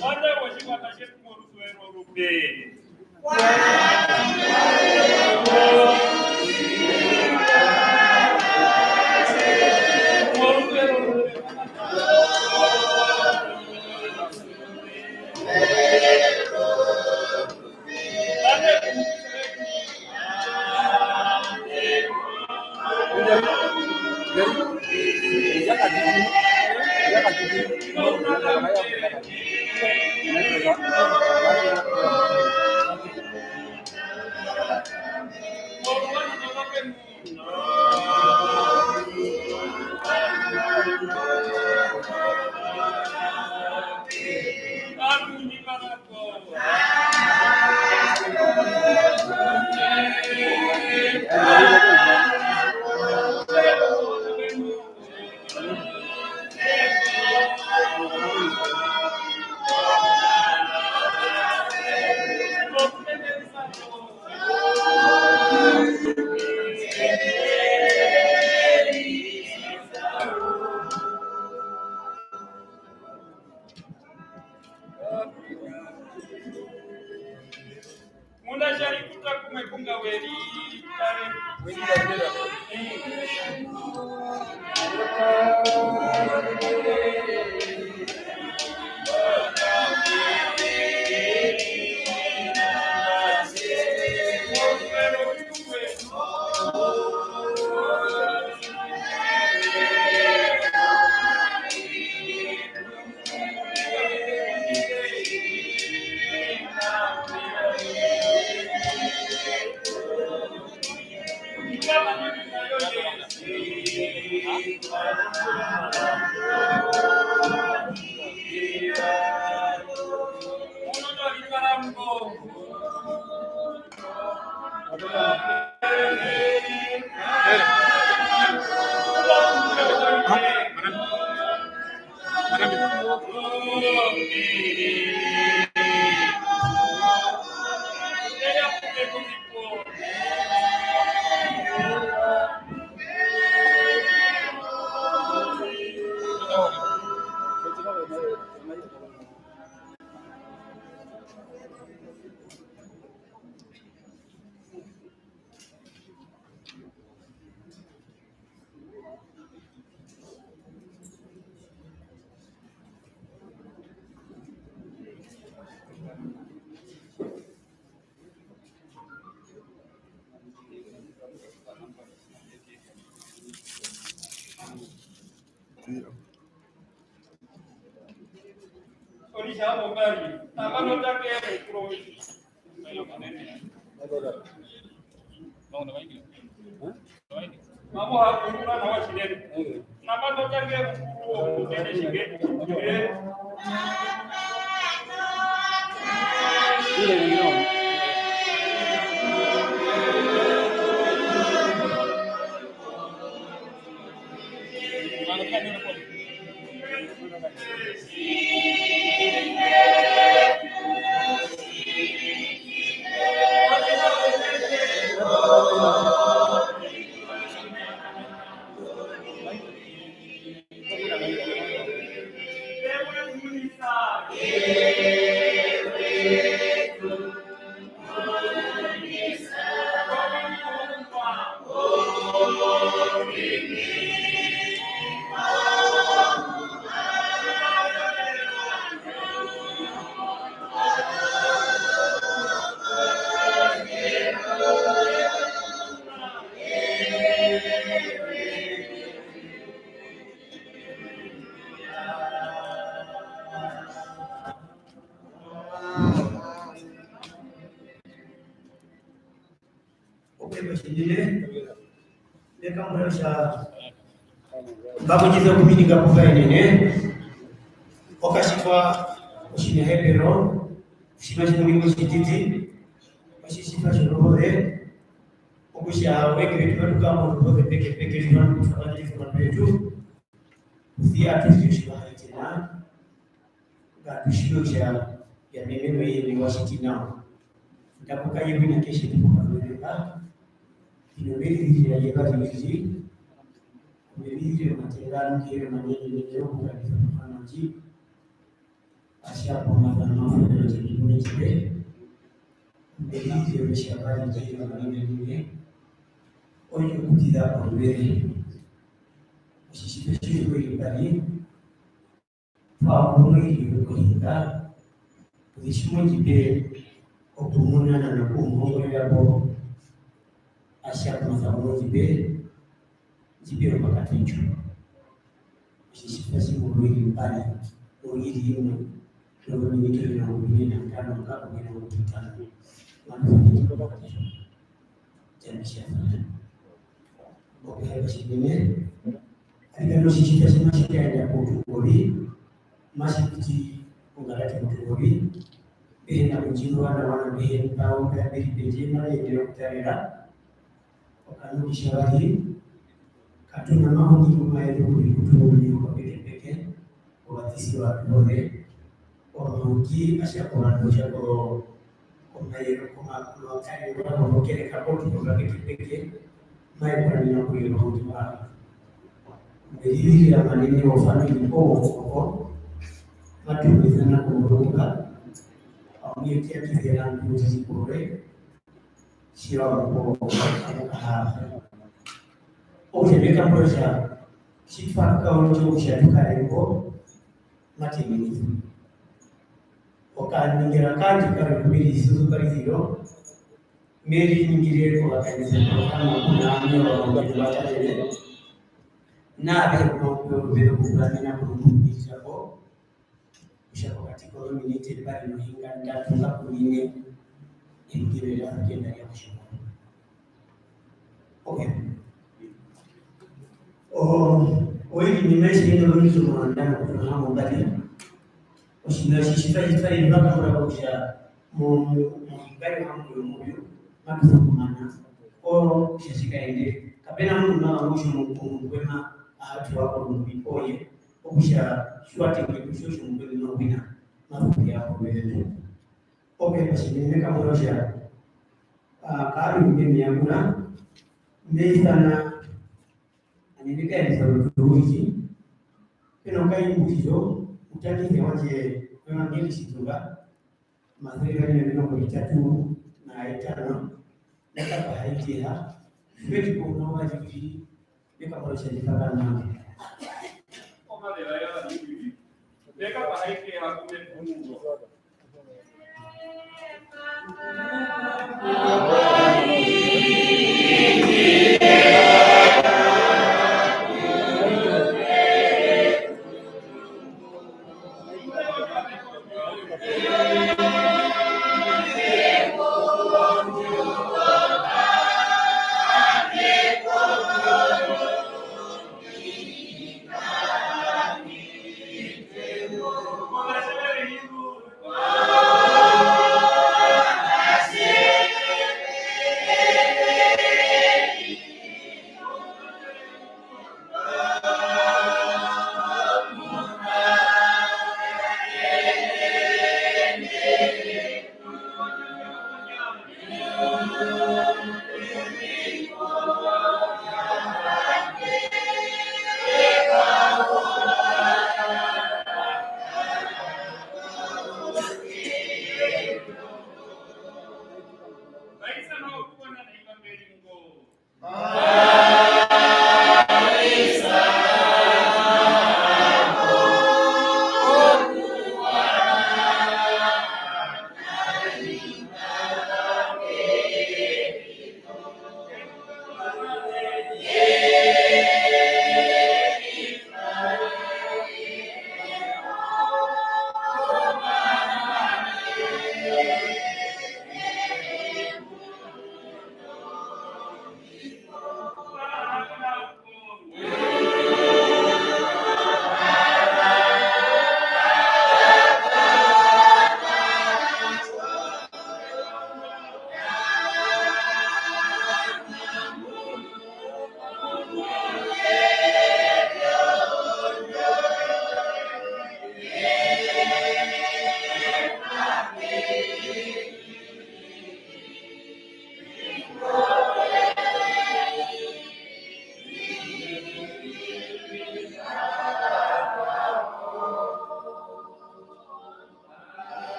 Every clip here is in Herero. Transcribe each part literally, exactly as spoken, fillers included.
Manda wotjikwata tjetu morusuvero orupe. Muna tja ri kuta kumwe kunga we ri tare. Orisha avo mbari, nambano take mukuru wetji. Mamo hakununa na wachilele. Nambano take mukuru wo kutene shike. Okuyeva tjinene, me kambura kutja mba kondjisa okumininga pu mba yenene, okatjipa otjinahepero, otjiṋa tjimwe otjititi, otjitjipa tjoruhoze, okutja oveke vetu matu kara moruhoze pekepeke, tji matu kutwa matu tjiwa matu yetu, posi ya atu tjiti otjivaha tjina, ngatu tjiwe kutja ya meme noye ne wa tjiti nawa. Ndaku kaye wina keshe tu kupa meme mba. Ino meri ziri ya yeva ziri. Meri ziri matenga nukere manene ne ne okuka ni kupa mama ji. Asha po mama mama ne ne ne ne. Meri ziri ya shaba ni kere manene ne ne. Oyo kutira kwa meme. Oshishipe shiri kwa ibali. Twa munu iri okuhinga, kutja tjimwe ndji pe okumunana nokuhongorera po, atja kumasa muno ndji pe, ndji pe omakatendjo. Otjitjipa tjimwe oiri mbari, oiri imwe, nozominite omirongo mbari nandano, nga omirongo vitano. Manu Okuhepa tjinene. Arikana otjitjita tji matji kaenda kotukovi, matji piti kongarati kotukovi, Mbi hi na kundjizuva nawa, mbi hi na mba mbe ri pendje, mave endere okutarera. Okandu tjavari, katu na mahundi ngu maye ri okuvikutuurira pekepeke, ovatisiwa atuhe, omahundi a tja kovandu, a tja ko-, komayero, koma-, komakarero, kokereka, kotukoka pekepeke, maye kuranena kuri omahundi wa. Mbe ririra manene wofamili owo, matu wisana komurunga, amuye kia kizera ndu tjikore, Tjiwa mbo, okutja mekambura kutja tji twa kaondja kutja tu kare mbo, matu ningi. Okaningira kandje karwe ku me ri suzuparisiro, me ri ningire kovakaenise programa ku na ami ovarumendu va tatene, na avehe ku makupe oruveze okukuramena korukumbirira ko, Kutja pokati kozominite mbari nohinga ndatu nga kunine, eunguriro rya Rukenda rya Kutjimburu. Okay. O, oiri nima itjinene omirongo ndano kutoka hambombari. Otjiṋa tji tji twa-, tji twa ri twa kambura kutja mo-, mo-, mohinga yohambo yomuvyu, matu sokumana. O, kutja tji kaende. Kape na mundu ma vanga kutja omundu ngwema a tjiwa korumuri poye. Okutja, tji wa tengere kutja otjomukwenu nomuina, mape ya poruveze ndu. Ope pa tjinene me kambura kutja, ah, kaami ngu me mu yamura, me isana, ami me kaendisa orutuuriki, pe nokaimburiro, mutangise wandje Evangelist Tunga, Omasere vari nomirongo vitatu na etano, meka paha ikeha, twenty pound na vari uriri, meka paro tjandje kakana. Omarera ya vari uriri, meka paha ikeha kume pumuzo.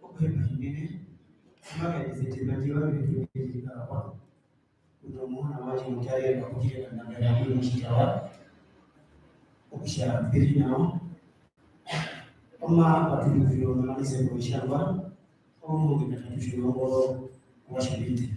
Okuhepa tjinene, maka etisete mba ndjiwa mbe tu ne tjiri kara kwa. Kuno muhona wandje mutare, kakutire kandanga ya kuno mutjitawa. Okutja, mbe ri nao. Oma, paturukiro, na manise ko ishangwa. Omuhonge katatu tjirongoro, wa tjivite.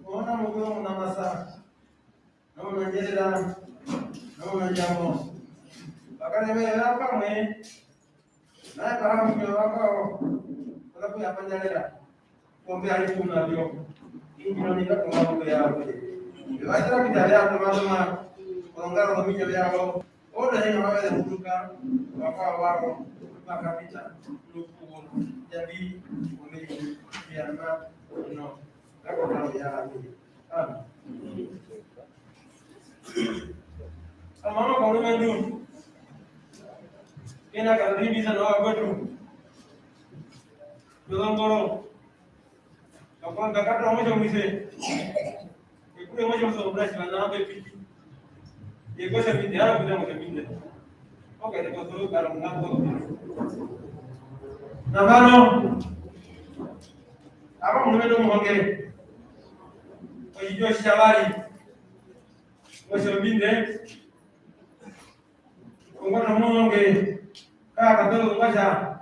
Mona mukuru munamasa, namunandjerera, namunandjamo. Vakare veya pamwe, naye Abraham kuyo vakao, vakakuya pandjarera, pombe ari kuna vyo. Indino ninga kuma kuya vyo. Vivakira kuja vya toma toma, kolongaro kominyo vyao. Ona ino mavere mutuka, vakao varo, vakapita, nukuo, yavi, omeni, yama, no. Kako karo ya ami. Ami. Amama kwa lume ndu. Kena karibiza na wakwetu. Yolongoro. Kakwanga kata mwisho mwise. Ekule mwisho mwisho mbrashi vana ambe piti. Yekosha piti, ara kuja mwisho piti. Okay, te kosoro kara mungambo. Nambano. Aba mulume ndo muhongere. Oyijo shavari. Mwisho piti. Ongona muhongere. Kaka katoro ngwacha.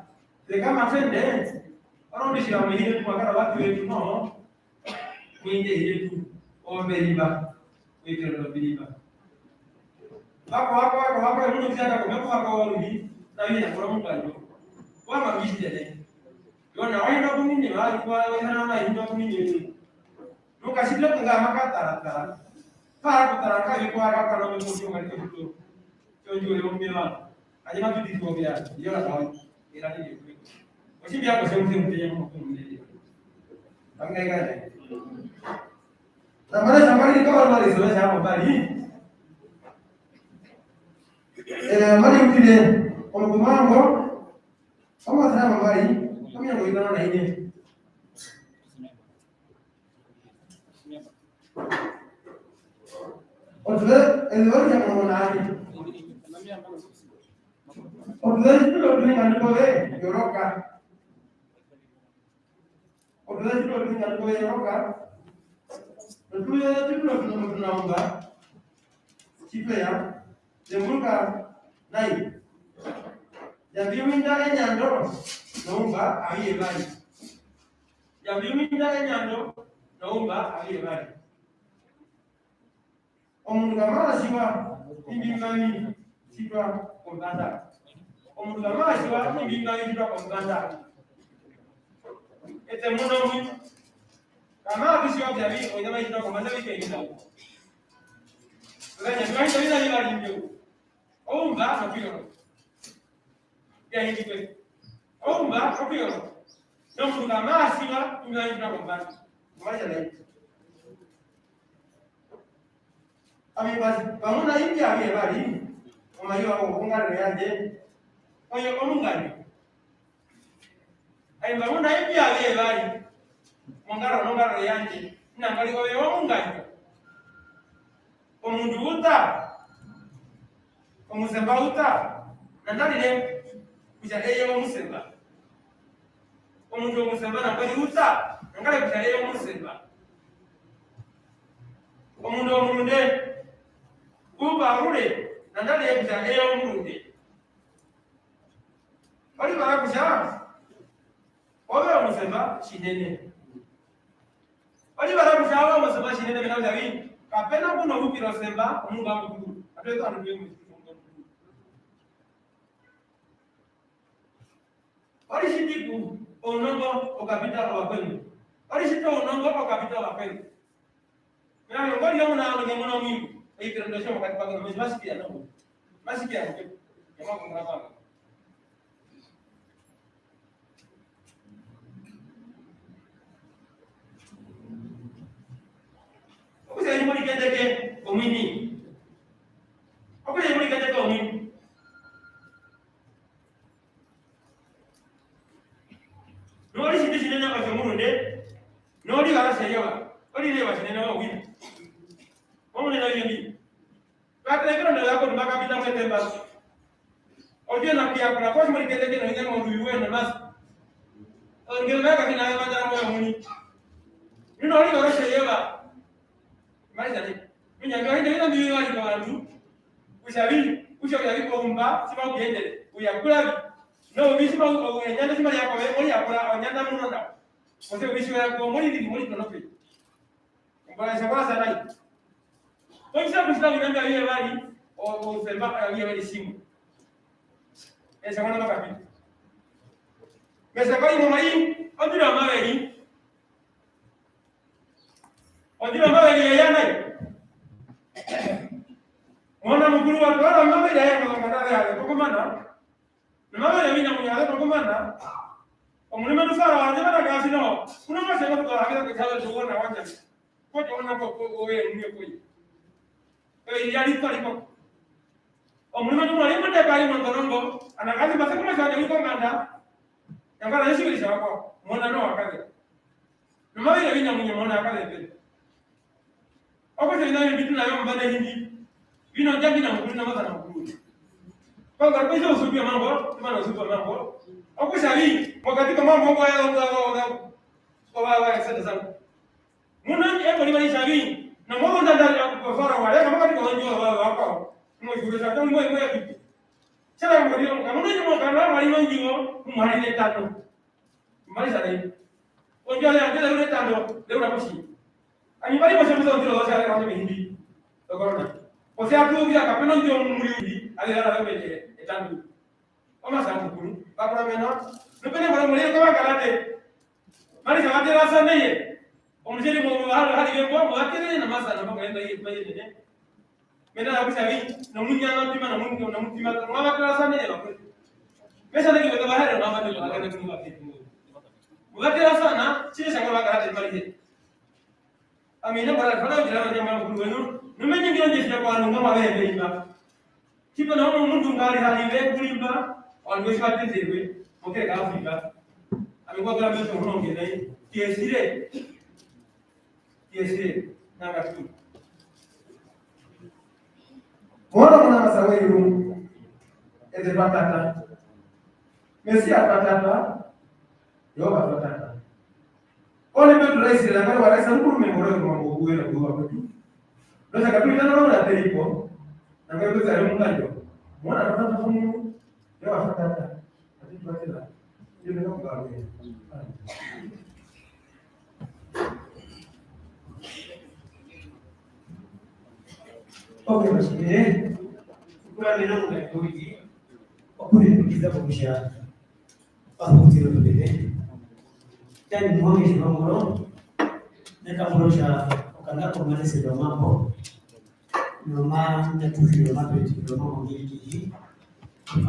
Leka mafende. Oro ndishira mehire tu makara watu wetu no. Mwinge hire tu. Ombe riba. Wekero no biriba. Wako, wako, wako, wako, emuno kisiata kwa meko wako wa rubi. Na wina kwa mukando. Wama mishire ne. Yona wahinda kunini, wa, wa, wa, na, na, hinda kunini. Nunca si lo tenga makatara, tara. Para kutara, ka, yo, kwa, ka, ka, no, no, no, no, no, no. Tjonjo yombeva. Aje mapitisi ombeva. Yona kawa. Era ni. Osimbi yako se mse mteya mwa kumne. Bangai kai. Nambano shamari ni kama mali sio sha mali. Eh, mali utile. Omukumango. Kama sana mali. Kama ya kuitana na ine. Otule, el ori ya mwana nani. Otule, tulo tulinga ndiko ve, yoroka. Otule, tulo tulinga ndiko ve, yoroka. Otule, tulo tuno tunaumba. Chipeya, zemburuka, nai. Yabiwinda enyando, noumba, abiye bali. Yabiwinda enyando, noumba, abiye bali. Omundu kama tjiwa imbi mavi tjitwa kombanda. Omundu kama tjiwa imbi mavi tjitwa kombanda. Ete muno mwi. Kama tjiwa kutja vi, oina mavi tjitwa kombanda vi kehina. Kutja vi, mavi tjitwa vi na vi vari mbyo. Oumba nokuyono. Ya hindi kwe. Oumba nokuyono. Nomundu kama tjiwa imbi mavi tjitwa kombanda. Mwaja na iti. Ami basi, pamuna imbi aviye vari, omayiwa wo ongarero yandje, oyo omungani. Ami pamuna imbi aviye vari, mongaro nongarero yandje, ina mbari oyo omungani. Omundu uta, omusemba uta, nandarire kutja eye omusemba. Omundu omusemba nambano uta, nangare kutja eye omusemba. Omundu omurunde, upa arure, nangare kutja eye omurunde. Pari para kutja, Ove omusemba tjinene. Olivara kutja ove omusemba tjinene mena kutja vi, kape na ku nohupira osemba omundu amukuru. Atu eta ovandu tuye motjitutu. Oritjitipi ounongo okapita ovakweṋu. Oritjitipi ounongo okapita ovakweṋu. Mena rokutja ngwa rire muna ovandu nge muna omuingu, oiperendo tjo mokati kavo, mezi masipiya noho. Masipiya noho. Yamakumbura pamwe. Okutja imbo rikendeke omuini. Okutja imbo rikendeke omuini. Noritjindi tjinene otjomurunde, norivara tjeyova, orireva tjinene wawina. Omunene oyo mbi. Kateke ndo yako makapita mwetemba. Otjo na pia kuna kwa shimwe keteke no ina mundu yuwe no mas. Ngelo na kakina ya mandara moyo muni. Nino ori oro sheyeva. Maisha ni. Minya ndio inde ina mbiyo ari kwa watu. Ushavi, ushavi kwa umba, sima ubiendele. Uyakulavi. No, ubisi ma unyanda sima yako, ori yakula, onyanda muno na. Ose ubisi wa yako, mori ndi mori tonope. Mbona sha kwa sanai. Kwa kisa kusina vinanga vye vari, o, o, semba, a, vye vari simu. Esa mwana makapi. Mesa kwa imo mai, ondira maveri. Ondira maveri ya yanai. Mwana mukuru wa twara maveri ya yanai, mwana ya, kwa kumana. Nomavere wina munyaka tokomana. Omurumendu Farao handje vana kasi no. Kuna mose no kutola hakira kutala tuona wanja. Koto ona ko ko owe mwe koi. Oye yali tali ko. Omurumendu mwali mande kali mondolongo. Ana kasi mase kuma shaka liko manda. Yangara Yesu Kristo wako. Mona no wakale. Nomavere wina munyaka mona wakale pe. Okutja ovina mbi tu na vyo mba na hindi, vino ndja mbi na mukuru na maza na mukuru. Kwa nga kwezo usupi wa mambo, tuma na usupi wa mambo. Okutja vi, mokati ka mambo ngo ya, ngo ya, ngo ya, ngo ya, ngo ya, sende zangu. Muna ndi embo liba litja vi, na mwa nda ndari ya kufara wa, ya kama kati kwa njo wa, wa, wa, kwa. Mwa shuru sha, mwa, mwa, ya, tjara mwa rio, kamuna njo mwa kana mwa rio njo, mwa rio tano. Mari sana hivi. Onjo ya ngeza yule tando, leo na kushi. Ani bali kwa shembuza ondiro za shaka kwa mihindi. Dokorona. Kwa sababu tu vya kapeno ndio muri undi, ale ala wewe etando. Oma sa mukuru, bakura mena. Nupene mara muri kwa karate. Mari sa watera sana ye. Omujeri mo hali hali yebo, mo atere na masa na mbaga yenda ye kwa yende. Mena rokutja vi, nomunyana mutima, nomu-, nomutima, mwa vaterasana eye vakwetu. Mesa neke vaka vahere, mwa vatere, mwa vatere, mwa vatere. Mwa vaterasana, tjiri tjanga vakarate mari he. Ami ina bara, bara ujira vanya mwa mukuru wenu, numenye ngiro nje siya kwa nunga mwa veve imba. Tjipa na uno mundu ngari hali ve kulimba, wandu wesi vatenderwe, moke ka Afrika. Ami kwa kula mbeso hunonge nai, tiesire. Yesire, nanga tu. Mwana mwana masa weru, ete patata. Mesia patata, Yehova patata. One petu raisire, nanga waraisa mkuru memoro yo mambo kuwe na kuwa kwetu. Ndosa katuli tano na teripo, nanga yo kuzari munganjo. Mwana patata funu, Yehova patata. Ok, mas bien. Kuna mina muna kuri. Okuri kukiza kwa kusha. Pahuti lo bebe. Tani mwonge shimamuro. Neka muro sha okanga kwa mane se do mambo. Noma, ndatuzire omapeti, noma mongirikiri.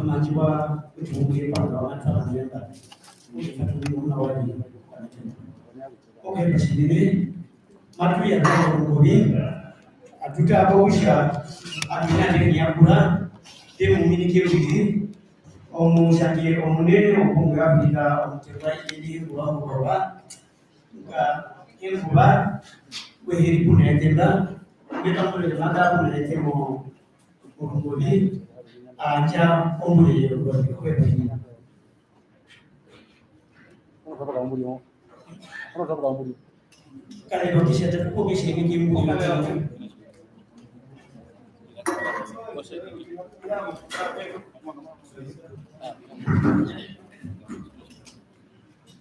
Amanjiwa, kuti mungire panga, wamatama nyemba. Kuti katumi muna wani, kwa mitema. Ok, pashinene. Matu ya kwa mungovi. Atuta kwa usha, atuta ne yakura. Te muminike wiri. Omushange, omunene, ombongo ya Afrika, omutemba, ili, kuwa, kuwa. Nga, enguva, weheri kuna etenda, meta mule mata kuna etemo, kurungovi, anja, omule, kwepi. Kale bakisha, takuko kisha, niki mbu.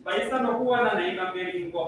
Bai Nokuwana na imba mberi ngo.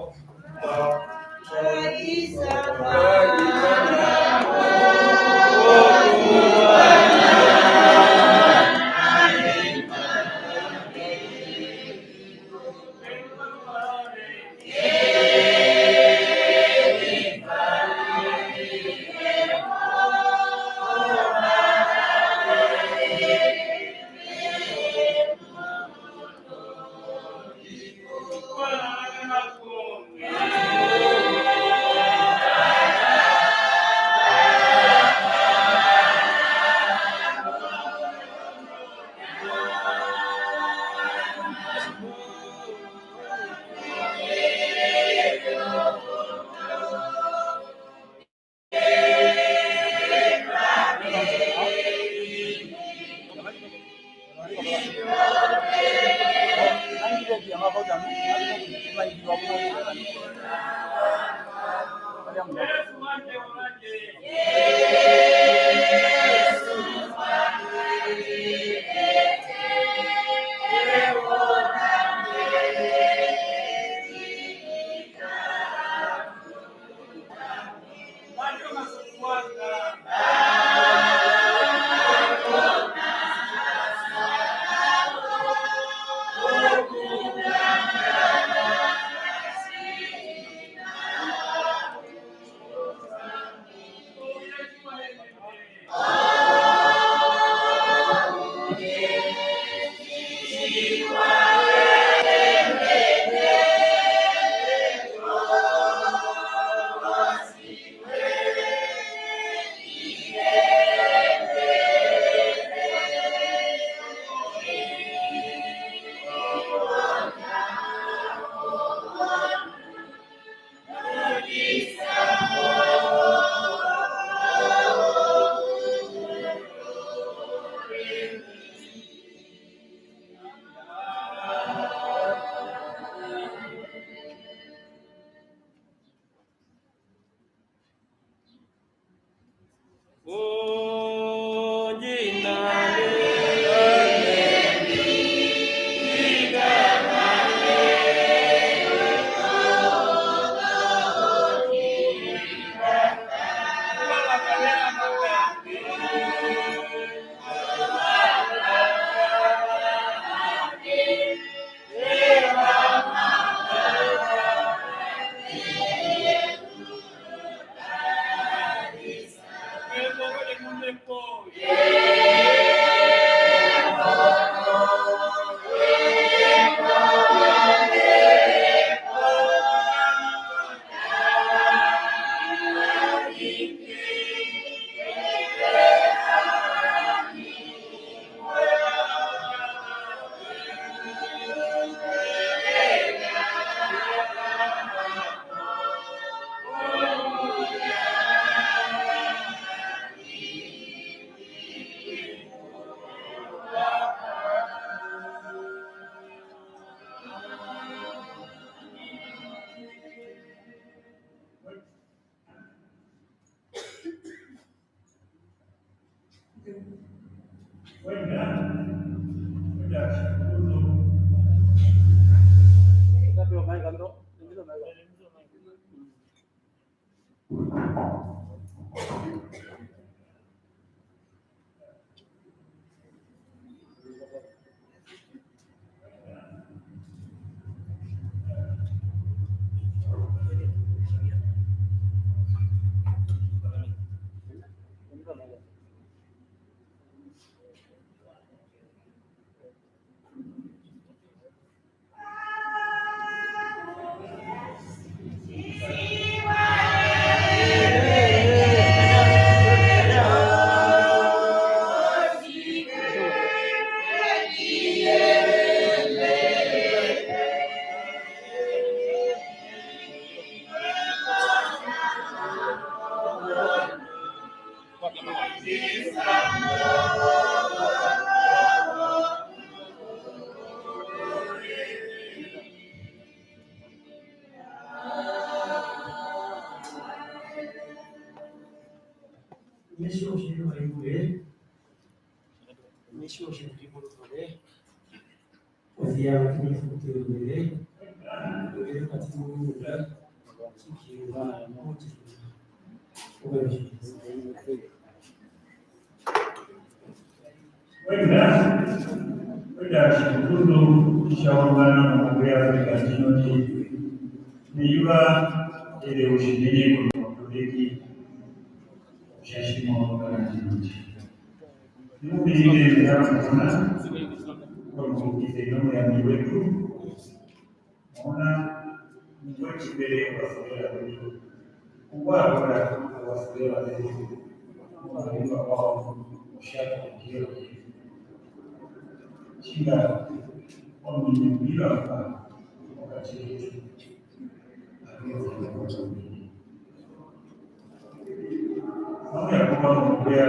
Mesho shiri maimure. Mesho shiri maimure. Osia, kini fukuti maimure. Wenda, wenda tjikutundu tjaungana mokuya Afrika tjino tji, meyuva ere otjinene kono kotuveki, otja tjimwe ongana tjino tji. Nikumirire mera mona, kono kukise nomuyami wetu, Mona, ngwe tjipere ovasuvera vetu. Kungwaarora ovasuvera vetu. Omarimba kwao, oshako, ndjero. Tjinga, ominyo mbiva kwa, okati ketu. Ario, Mauya kupa mukuya,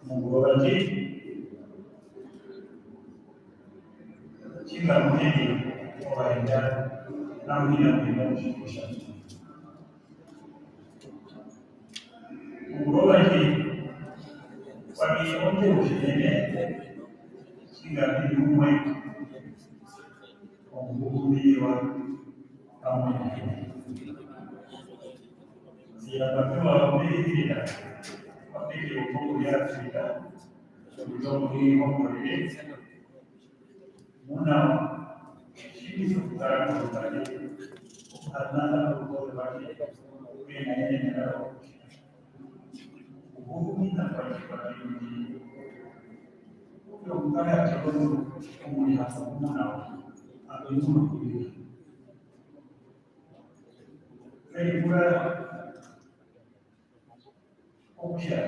mungurova ndji. Tjinga munene ovaenda, na munene ovaenda motjikuru tja Mukuru. Kurova ndji, kwami ondjeu tjinene, tjinga mbi ri umwe omuhukumiwa pamwe na ene. Sia papewa omeririra, wapeke ombongo ya Afrika, omutongo iri homborere, Muna, tjimisa okukara korukaze, okuhanana orukoze rwandje, pena enene raro. Okuhumina kwandje kwandje, okukara atjorondu omuriha okumuna, ando imuno kuiha. Kaipura okutja,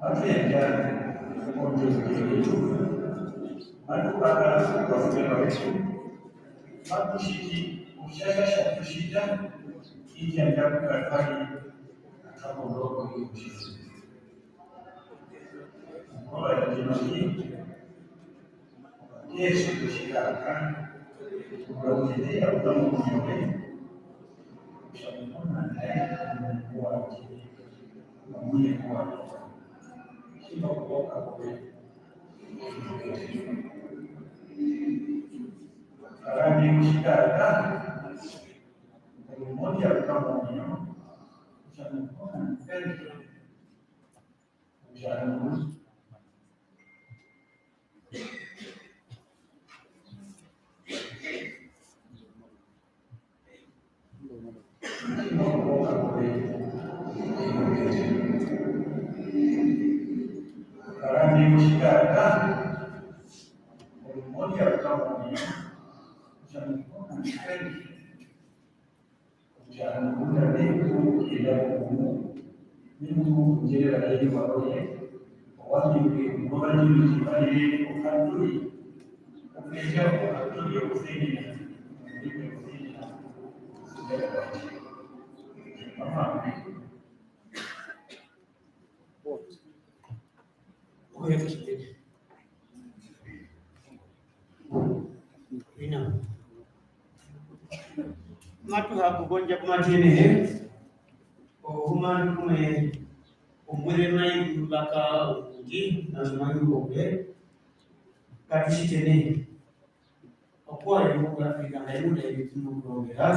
Matu yandja ondjodjo yetu, matu paka ovazuva vetu, matu tjiti otjatja tja tu tjita, indji yandja kukatwari atwa kondoropo yokutjisa. Mukova yandje mati, Yesu, tjikaka, ukaendeya ukamunyore, tjamuna naye omukuwati, omuye kuwati, tjiva kukoka kove. Karani mushikaka, omumondi akukamunyore, tjamuna naye. Kutja ngunda me ku yenda komumo, me munu okundjerera ezuva roye, owami ngwi omurovandje ndji parire okanduri, okuyenda okanduri okusenina, okuyenda okusenina, okusenina kwandje. Mama. Ina. Matu ha kukondja kumatene, ohuma kumwe, ombuze mai mbaka omungi, na mai mboke, katu tjitene. Okwao yomuku Afrika, ngai munda yetu nokulongera.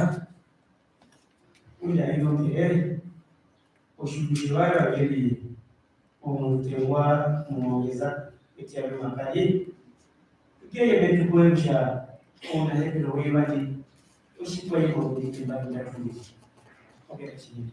Kutja ino ngere, otjiuru tjevara ove ri omutengwa muongeza, etja vyomakari. Keye metu koye kutja ounahepero woye vati, otjikwaye kokuti emba ndatu. Okera tjinene.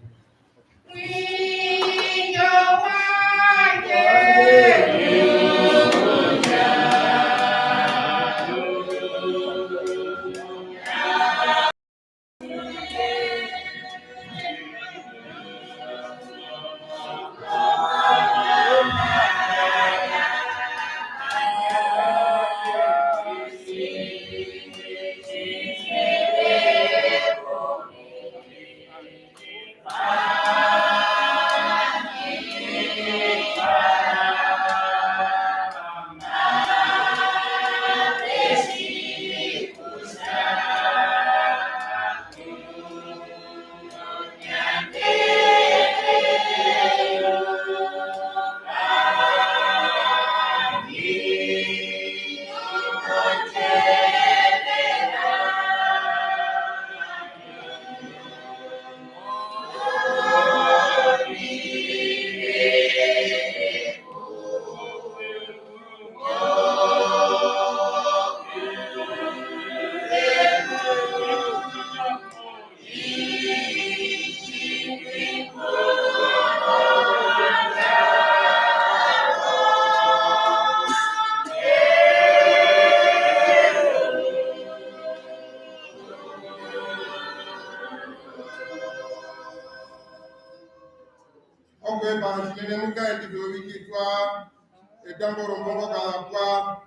etambo rombongo kazapwa,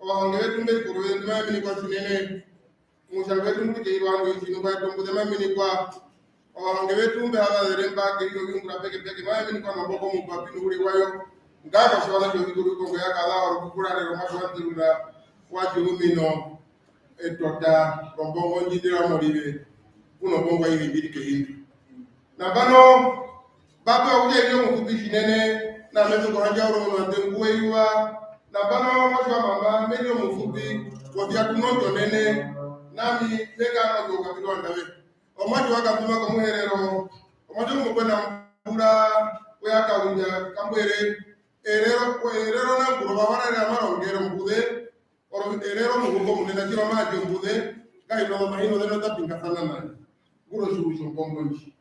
ovahonge vetu mbe kuru vetu mave minikwa tjinene, omusango wetu mbu keirwa ovandu otjinungwa etu ombuze mave minikwa, ovahonge vetu mbe hava zere mba keirwa oviungura pekepeke mave minikwa nombongo mupapi noure wayo, ngaka tjiwana tjovikurukongo ya kaza oro kukurarera omwatje wa Nderura wa Tjihumino. Etota rombongo ndji ndi ra morive, ku nombongo aihe ndji ri kehi ndi. Nambano, mba pewa kutja i ri omukupi tjinene, na me tu kuhandja urumwe nonde ngu eyuva. Nambano, omuatje wa mama, me ri omukupi, posia tu nondjo nene, nami, me kara nondjo kapita wa ndave. Omuatje wa Katuma kOmuherero, omuatje omukwena mbura, we ya kaundja, kambwere, erero, erero na nguro, va vararera marongero mbuze, Oro-, erero muhuko munene, tjiri omaaji ombuze, kaina omahino zeno za pingasana nayo. Nguro tjiuru tjombongo ndji.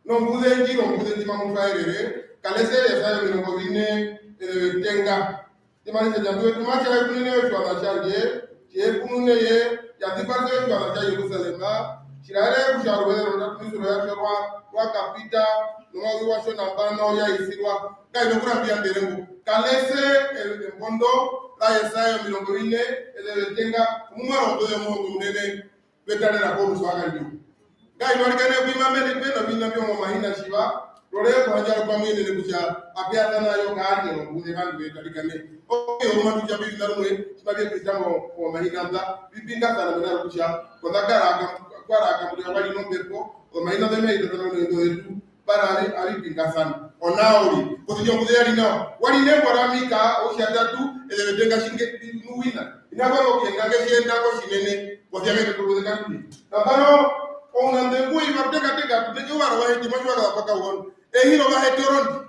Nombuze ndji, nombuze ndji mamu twaerere, kalese Yesaya omirongo vine, ezeva etenga. Tji mari tja, Ndjambi wetu, matja ye kunene otjiwaṋa tjandje, tje kunune ye, ya ziparise otjiwaṋa tja Jerusalema, tji raere kutja oruveze rwondatumisiro yatjo rwa, rwa kapita, nomauzeu watjo nambano ya isirwa. Kaina okurambia nderengu. Kalese e-, embondo ra Yesaya omirongo ine, ezeva etenga, omumwe rombuze omuhongo munene, ve tarera koruso akandjo. Ngai no arikana oku ima mene pe noviṋa vyo momahina tjiva, rore kuhandja rupamwe yenene kutja ape ya sana yo kaandje rombuze vandu ve tarikane. Oyo omatu tja vi na rumwe, tjiva vye pita mo, momahina nda, vi pingasana mena rokutja, konda kara aka, kwara aka, mbuya wali nombepo, omahina nda me ita sana no ndo zetu, para avi, avi pingasana. Ona uri, posi ya onguze ya ri nawa. Wa ri nembo ra Mika, outjatatu, ezeva etenga tjinga, nu wina. Ina kwa ro kuyenga nge tjenda ko tjinene, posi ya nge turuze kanduni. Nambano, ounande ngwi, va tekateka, tu teke uvara wa heti, mwa tjiwa kala paka uono. Ehiro va heti orondi.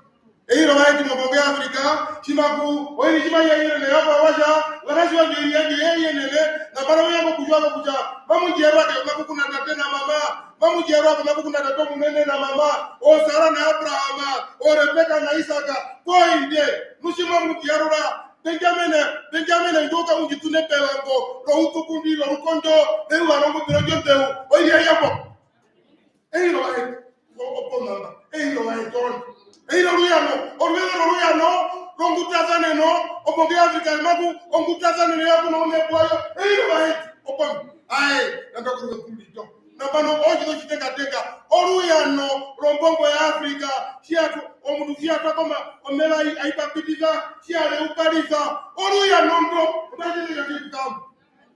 Ehiro va heti mombongo ya Afrika, tjimaku, oiri tjima ya yenene, ya kwa washa, wa na tjiwa nge iri ya nge ya yenene, nambano uya ko kutjiwa ko kutja, mamu ndjerwa ke, maku kuna tate na mama, mamu ndjerwa ke, maku kuna tate omunene na mama, o Sara na Abrahama, o Rebeka na Isaka, koinde, nu tji mamu ndjerwa, Benjamine, Benjamine, ndoka undji tune pevango, ro utukundi, ro rukondo, eyuva rongupiro ndjo ndeu, oiri ya yambo. Ehiro va heti, o-, opo mama, ehiro va heti orondu. Ehiro ruyano, oruveze roruyano, rongutasaneno, opo nge ya fika emaku, ongutasaneno ya kuna une kwayo, ehiro va heti, opo mama. Ae, nanda kuru ve kuru lito. Nambano, otjiṋa otjitengatenga, oruyano rombongo ya Afrika, tji ya tu, omundu tji ya twa koma, omeva ai-, ai papitisa, tji ya leuparisa, oruyano ndo, otjitenga tjikukamu.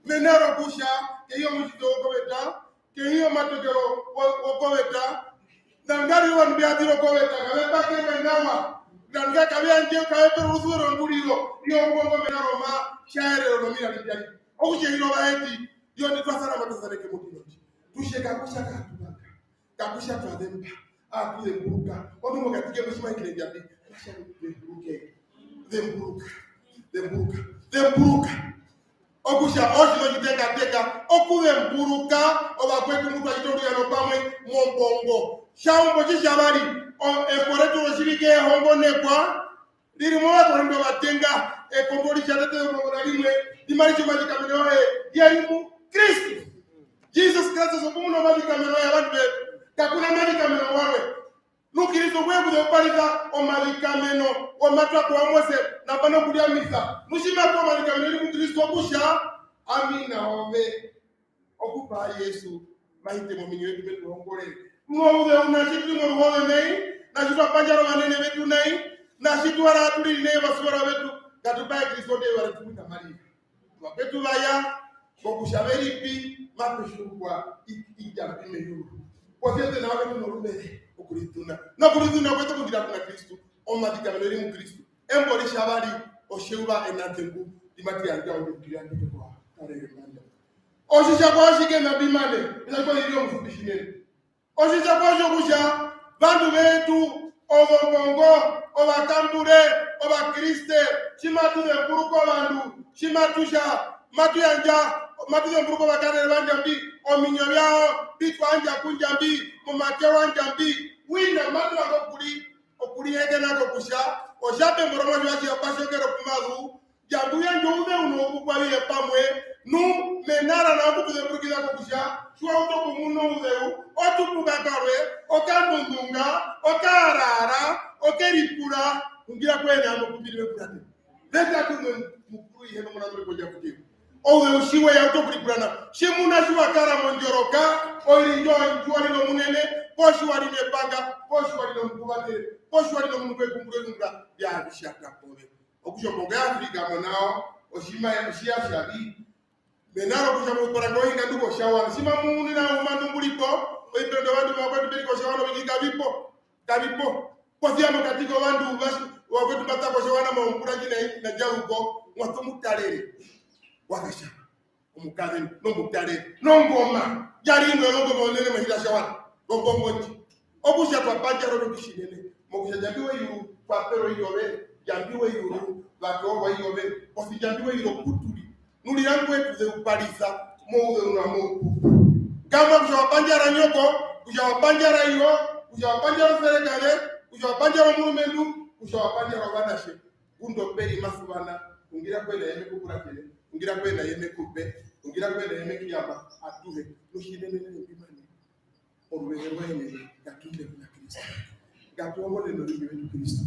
Mena rokutja, keiyo mutjito wokoveta, Kehi omatokero wo-, wokoveta, nangari ovandu mbe ya tira okoveta, kave pakere nawa, nanga kave yandje, kave pe orusuvero nduriro, iyo mbongo mena roma, tjaerero nomirari mbyari. Okutja ino vaeti, iyo ndi twa sana matu saneke mutino. Tu tje kakutja katuvanga, kakutja twa zemba, atu zemburuka. Omundu mokati ketu tji ma hungire Ndjambi, katja zemburuke, zemburuka, zemburuka, zemburuka. Okutja, otjiṋa otjitengatenga, okuzemburuka ovakwetu mu twa hita oruyano pamwe mombongo. Tjaumbo tji tja vari, o-, embo retu rotjivike ehongonekwa, ri ri mOvakorinte ovatenga, ekondo ritjatatu omurongo na rimwe, ndi mari tja omavikameno aye, ye ri mu Kristu. Jesus Kristus okumuna omavikameno aye ovandu vetu, kaku na mavikameno warwe. Nu Kristu ngwe ya okuzeuparisa omavikameno womatwako wa Mose, nambano okuryamisa. Nu tji ma pewa omavikameno ye ri mu Kristu okutja, ami na ove, okupa Jesu ma hite momiinyo vyetu, me tu hongorere. Nu ouzeu na tji tu ri moruhoze nai, na tji twa pandjara ovanene vetu nai, na tji tu wara tu riri nai ovasuvera vetu, ngatu pahe Kristu onde yuvara tu mwina Maria. Vapetu vaya, kokutja ve ri pi, mape tjiukwa i-, i Ndjambi meyuru. Posi ya eṱe nao ve tu noruveze okurituna. Nokurituna kweṱe okundjira kuna Kristu, omavikameno ye ri mu Kristu. Embo ritjavari, otjeuva enanḓengu, ndi matu yandja ondunge yandje kwa Karere Manda. Otjitjakwao tjike na mbi mane, otjitjakwao tji ri omusupi tjinene. Otjitjakwao tjokutja, vandu vetu, ozombongo, ovakambure, ovakriste, tji matu zemburuka ovandu, tji matu tja, matu yandja, matu zemburuka ovakarere va Ndjambi, ominyo vyawo, mbi twa yandja ku Ndjambi, momake wa Ndjambi, wina matu vanga okuri-, okurihekena kokutja, otja pe mbo romuatje wa tja, pa tjokero ku mazu, Ndjambi u yandja ouzeu noupupwa avihe pamwe, nu mena ra nao ku tu zemburukiza ko kutja, tji wa utu okumuna ouzeu, otupuka karwe, okambundunga, okaaraara, okeripura, hungira kweṋe amo kumbiri vekurate. Veta kumwe mukuru ihe nomunamuri kondja kutjiwa. Ouzeu tji we ya utu okuripura nao. Tjimuna tji wa kara mondjoroka, oiri ndjo tji wa ri nomunene, poo tji wa ri nepanga, poo tji wa ri nomukuvatere, poo tji wa ri nomundu kwe kumbura ekumbura, ya vi tjata pove. Okutja ombongo ya Afrika mo nao, otjima otji ya tja vi. Mena rokutja mouparanga ohinga ndu kotjawa, tji mamu munine oumanu mbu ri po, ovipe vyovandu vakwetu mbe ri kotjawa novingi kavi po, kavi po. Posia mokati kovandu va-, vakwetu mba ta kotjawa na maungura ndji na, na ndjaruko, mwa tu mutarere. Wa katja, omukazendu, nomutarere, nongoma, ya ri imwe yongoma onene mehira tjawa, nombongo ndji. Okutja twa pandjara orutu tjinene, mokutja Ndjambi weyuru, twa perwa i ove, Ndjambi weyuru, va toorwa i ove, posi Ndjambi weyuru opu tu ri, nu rira ngwe tu zeuparisa, mouzeu na moupupu. Ngamwa kutja wa pandjara nyoko, kutja wa pandjara iyo, kutja wa pandjara oserekare, kutja wa pandjara omurumendu, kutja wa pandjara ovanatje, ngunda ope ri masuvana, hungira kweṋe ye me ku puratene, hungira kweṋe ye me ku pe, hungira kweṋe ye me ku yamba, atuhe, nu tjinene nene mbi mane. Oruveze rwaye nai, ngatu inde kuna Kristu. Ngatu hongone norurimi rwetu Kristu.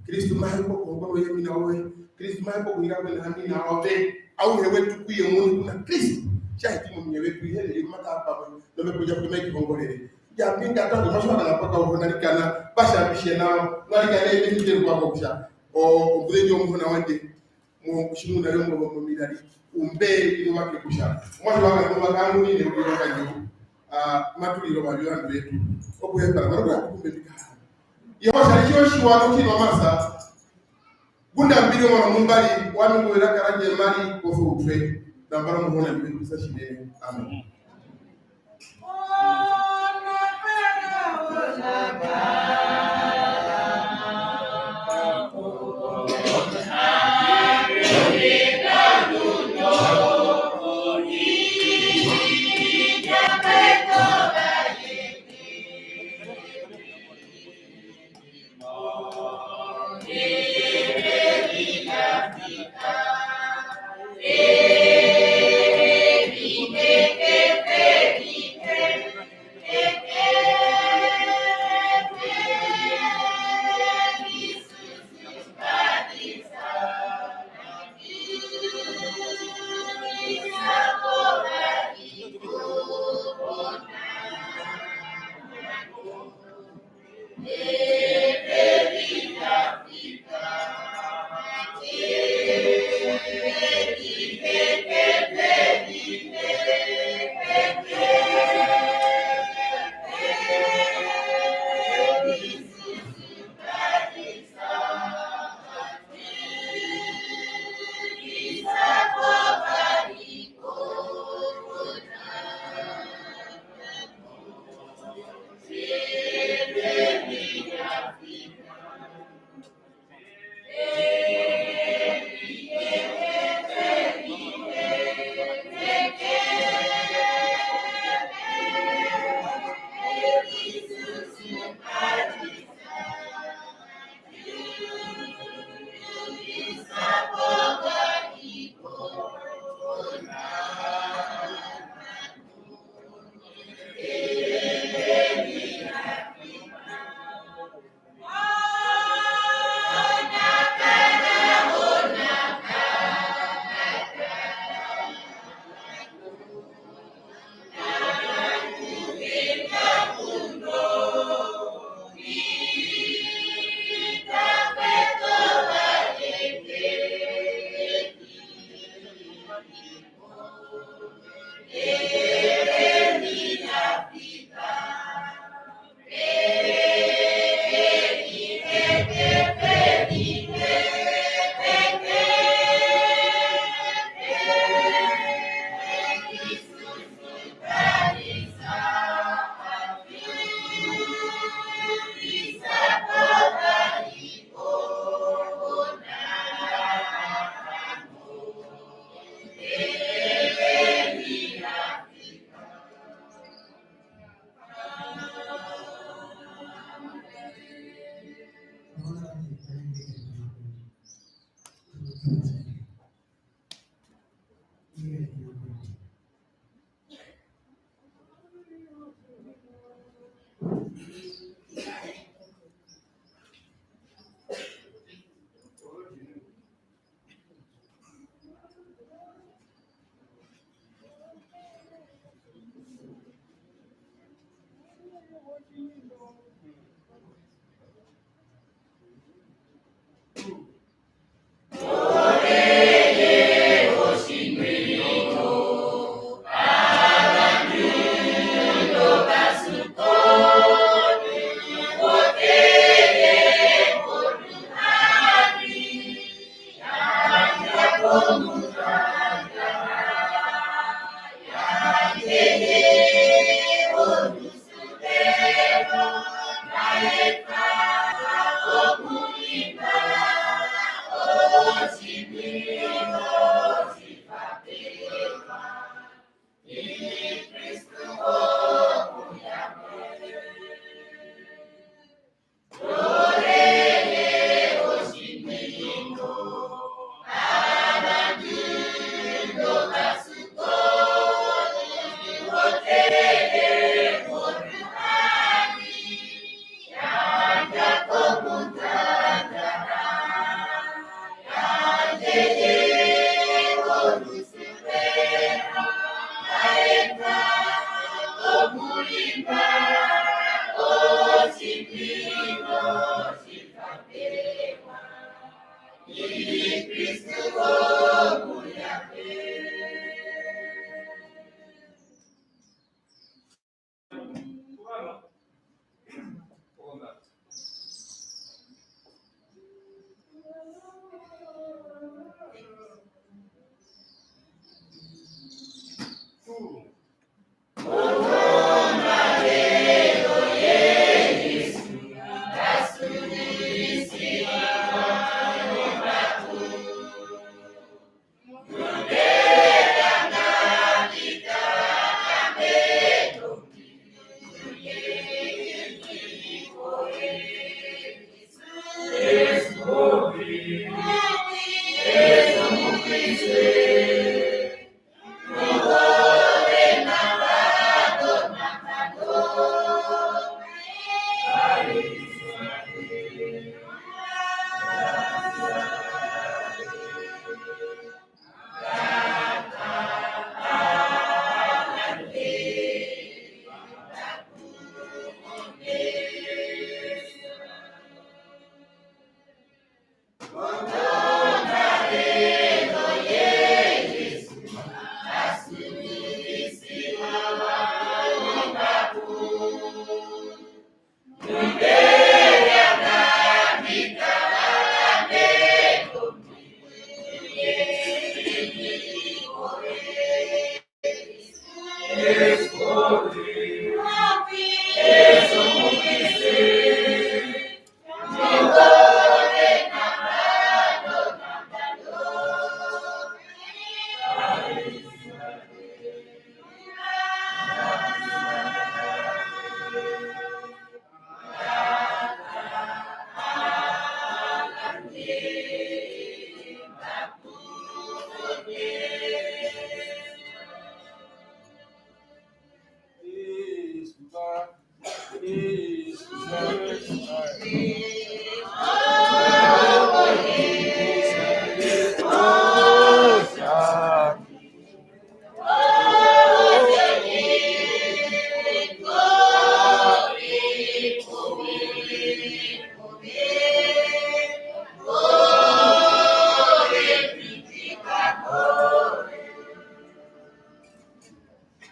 Kristu ma hepa okuhongona ouyamina woye. Kristu ma hepa okuhira kwena amina ove. Auhe wetu kuye omuini kuna Kristu. Tja hiti momiinyo vyetu, ihe nai, mata pamwe nombepo ndjapuke mai tu hongorere. Ndjambi nga tango, maswaka na paka uhona rikana, basha bishe nao, mwarikana ende miteru kwako kutja, o, ombuze ndjo omuhona wandje. Mo-, tjimuna yo mo-, momirari, umbe ino make kutja, omuatje wa Katumba ka munine uriri okandjo, ah, matu rire ovavi ovandu vetu, okuhepara, maruka atu kumbe mbika. Yehova, tjari tjo tjiwa notjino masa, ngunda mbi ri omwano mumbari, wami nguvera karandje mari, koso utwe, nambano muhona ndive kusa tjinene. Amen.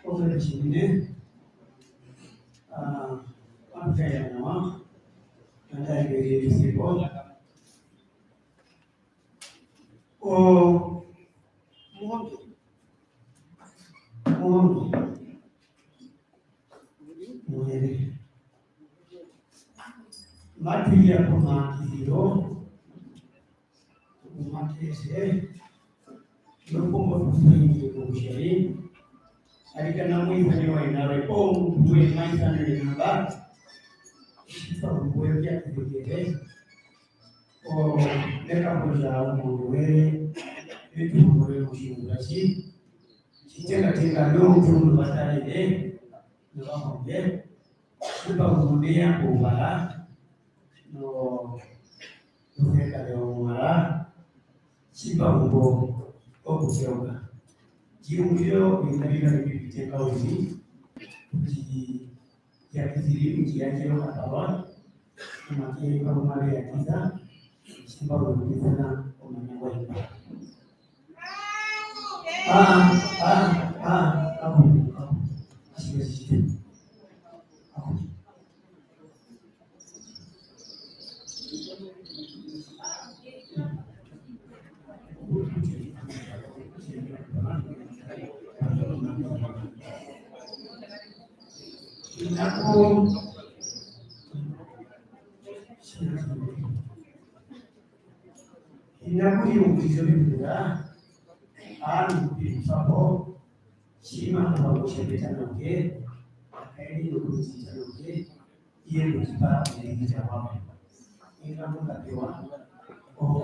Okutja tjinene, ah, atu kaya nawa, nandarire tjisipo. O, muhonge. Muhonge. Muhere. Matu ya komaandjiriro. Omumatese, nokukomba okusainisa kokutja, arikana muisane wainarwe, omundu we maisanene namba, tjipa umbu we vyakuvekere, o, mekapondja omundu we, vetuhongore motjiungura tji, tjitengatenga, nomutundu vatarere, novahonge, tjipa umbu meya kouvara, no, nosekare omuara, tjipa umbu okusyauka. Tjiunguriro oviṋa vikari mbivitenga uriri, kuti Yakisiri ndji yandjere okapawa, omake parumwe ave yakisa, tjimba urikisana omanya wa imba. Ah, ah, ah, aku, aku. Así es. Aku. Hina kuhiungurisa oviungura, aanu kupirisapo, tjimahamba kutja ve tanauke, akaenene okutja ve tanauke, iye kutjipa oviringi vya wao. Inga mukapewa, oho.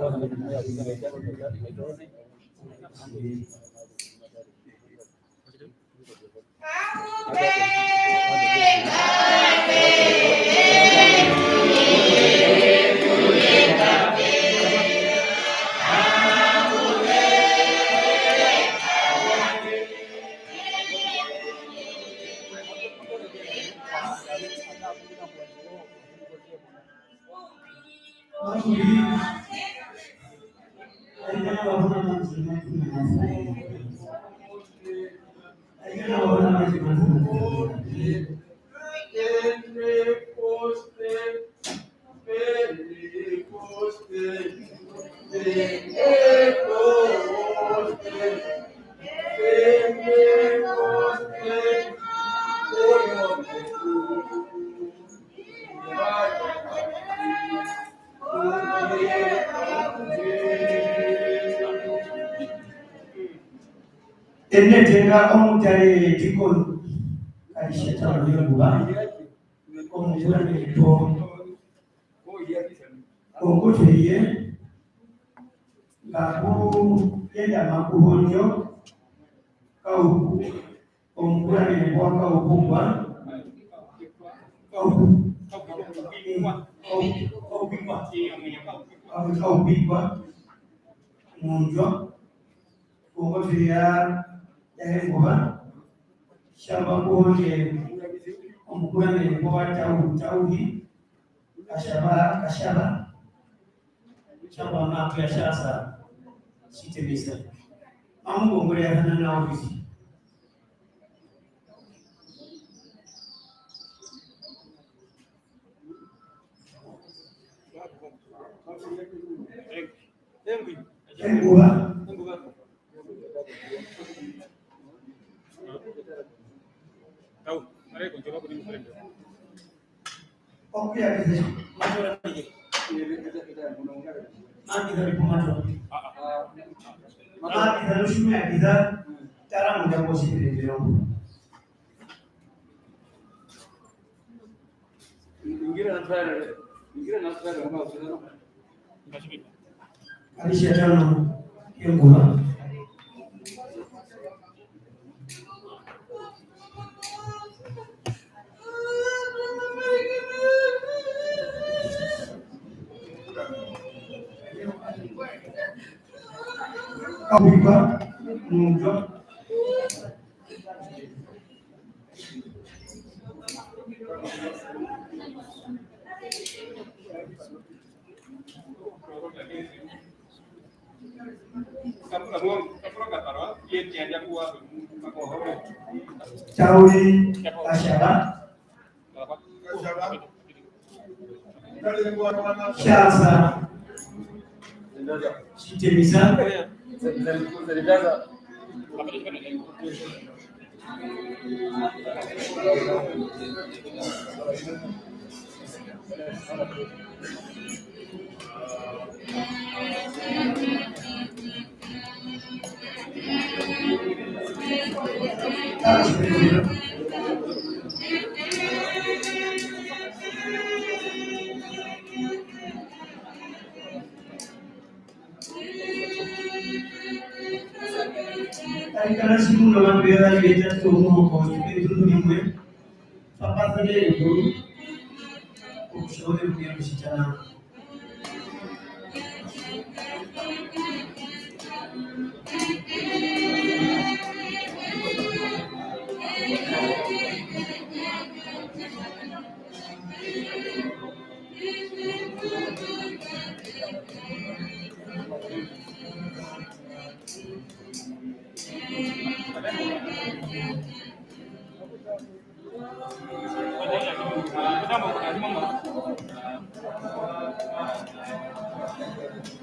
Ene tenga omutare dikoni, karishetano yenguva, omukura nepo, ongotwe ye, ngaku yenda makuhondjo, kauku, Omukuranene kwa Kaupumbwa. Kaupu-, Kaupu-, Kaupikwa. Kaupikwa. Mundjo. Kongotwe ya, ya Henguva. Tjamba kuhonge omukuranene kwa Tau-, Tauhi. Katjava, Katjava. Tjamba maku ya Tjasa. Tjitemisa. Mamu kongorera sana na ofisi. Enguva. Okuyakisa. Maandisa ripumato. Maandisa rushimwe yakisa. Tara munda kwa shipirindiro. Alisha tano yenguva. Kaupumbwa, Mundjo. Tauri Ashara. Tjasa. Tjitemisa. Arikana tjimuna ovandu vevari vetatu omuhoko, etundu rimwe, papasane rikuru, okushore kuya kushitana.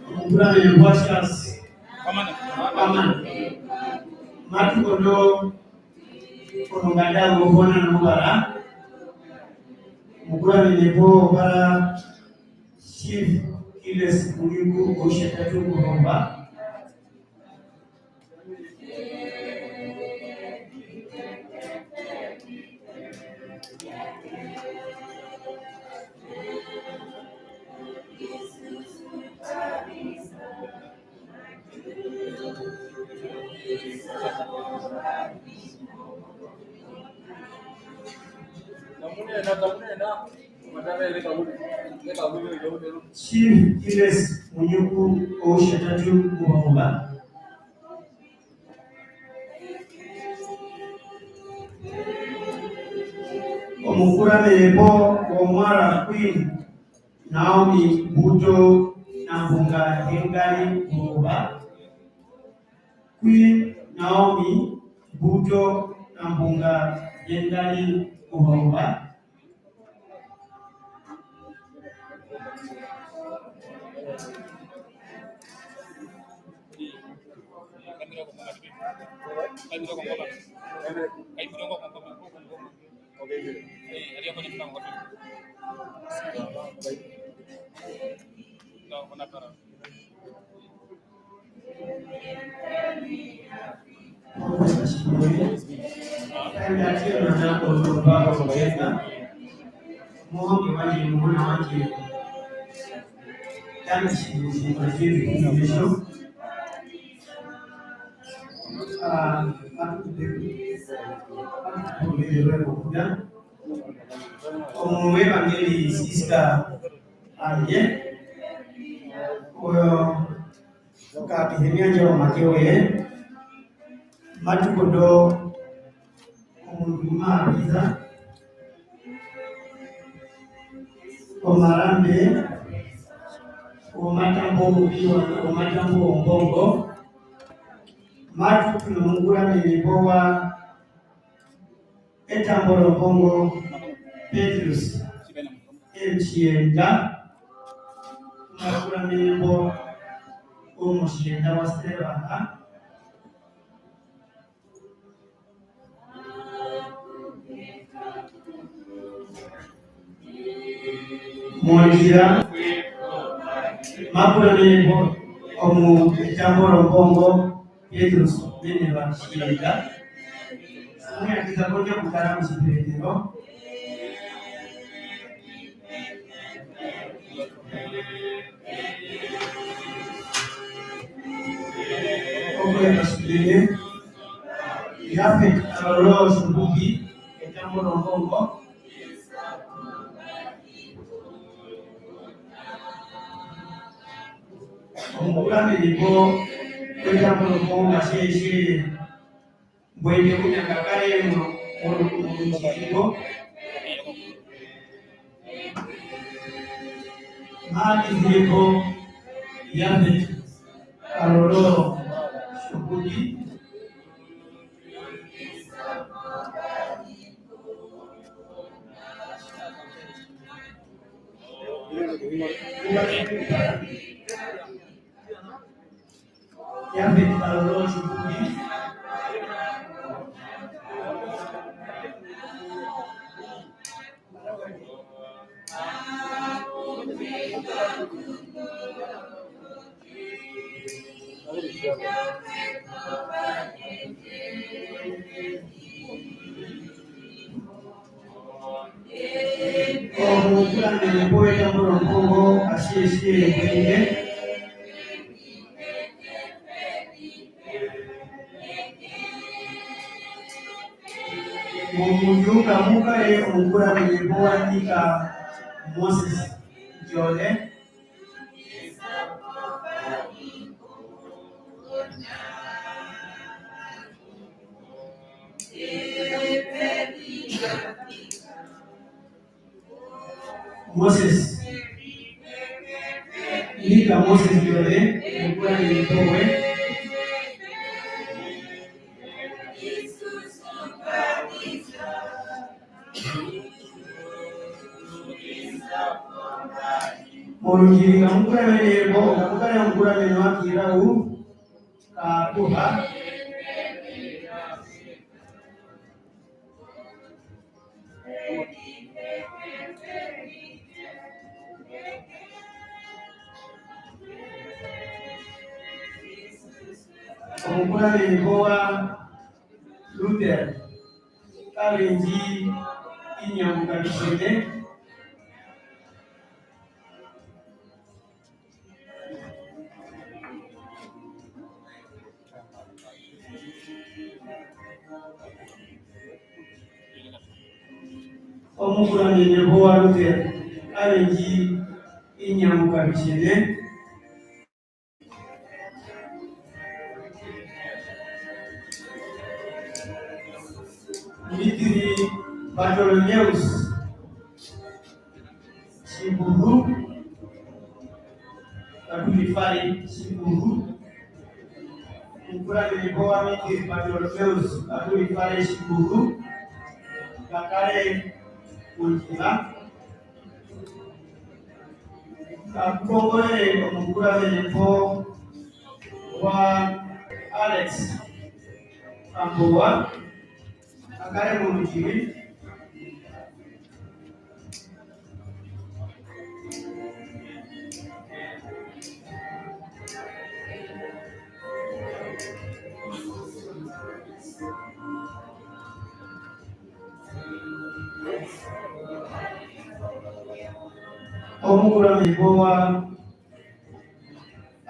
Omukuramene Boasius Kwamana. Matu kondo ononganda yokupona nomuvara. Omukuramene po para Chief Gilles Munyuku, outjatatu Kuhomba. Chief Gilles Munyuku, outjatatu Kuhomba. Omukuramene po womwara Queen Naomi Mbuto Nambunga Hengari Kuhomba. Queen Naomi Mbuto Nambunga Hengari Kuhomba. Omuevangeli Siska Anje, oyo Ka pe hena yandja omake woye, matu kondo omundu ngu ma pisa omarambe womatambo wopiwa, womatambo wombongo, matu tu nomukuramene mbo wa etambo rombongo Petrus M. Tjiyenda, omukuramene mbo omutjiyenda wa Stevanga. Mondjira, makuramene mbo omu etambo rombongo Petrus mene va Tjiyenda. Muyakisa kondja kukara motjiperekero. Okwenda tjinene, Jafet Karoro Tjumbuki, etambo rombongo. Omukuramene po, etambo rombongo, Tjiyenda. Mbwene kunyanga kare mo, mo, mo, motjiringo. Maani zireko Jafet Karoro Tjumbuki. Omukuramene po wetambo rombongo, Asiyesie Mbwende. Momundu ka mu kare omukuramene po wa Nika Moses Njole. Moses. Nika Moses Njole, omukuramene po we. Orundjiri nga mu kuramene mbo, nga mu kare omukuramene wa Kirau, Kakuha. Omukuramene mbo wa Luther, Kavenji Inyangu Kabisene. Omukuramene mbo wa Luther, Kavenji Inyangu Kabisene. Mitiri Bartolomeus Tjiburu, Katuri Fare Tjiburu. Omukuramene mbo wa Mitiri Bartolomeus Katuri Fare Tjiburu, nga kare mondjira. Nga kongorere omukuramene mbo wa Alex Kambowa, nga kare morundjiri. Omukuramene mbo wa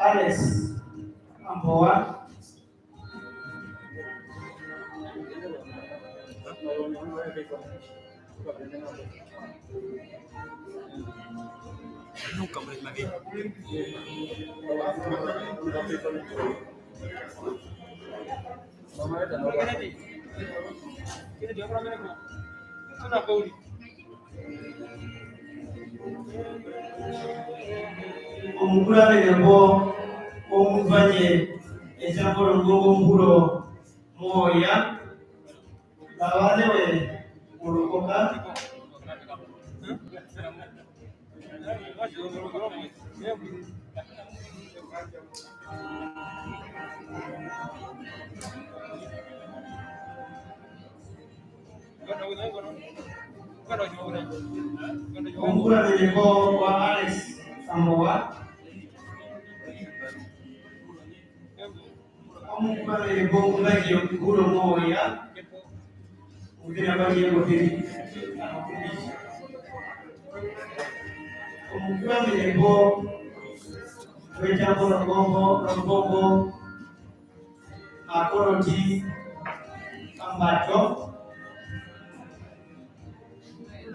Alex Kambowa. Omukuramene mbo, omuvanye etjambo rongongonguro moya, Lavane we murukoka. Omukuramene mbo wa Alex Sambowa. Omukuramene mbo ngu mba ndji yokukuru moya. Muvina mba ndji yokutiri. Omukuramene mbo wetjambo rombongo, rombongo. Makoroti, Kambato.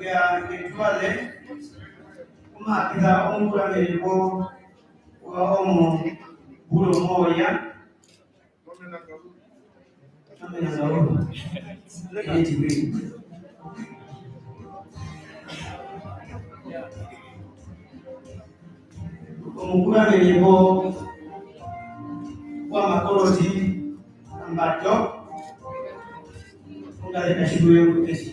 Ya, ngetwale. Kumakira omukuramene mbo wa omo, Bulo moya. Amena ngauru. Eti kwi. Omukuramene mbo wa Makoroti, Kambato. Ongare katjiruwe kutesi.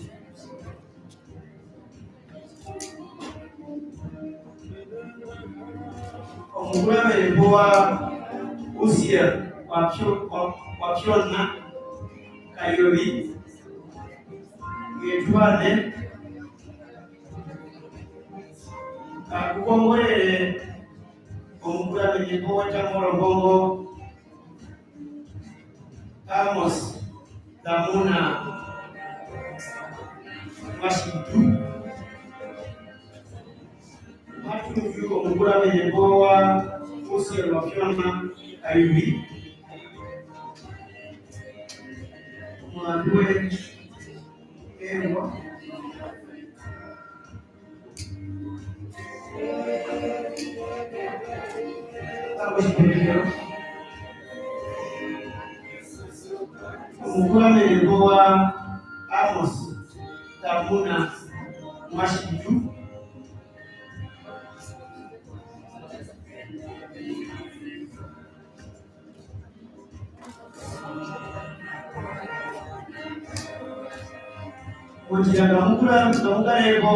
Omukuramene mbo wa Usia wa Pyo-, wa, wa Pyona Kayovi, ngetware, kakukongorere omukuramene mbo wetjambo rombongo, Amos Tamuna Mashitu. Matu muvyu omukuramene mbo wa Usia wa Pyona Kayovi. Omulandu we, ewa. Omukuramene mbo wa Amos Tamuna Mashitu. Kutja kamukura-, kamukarepo,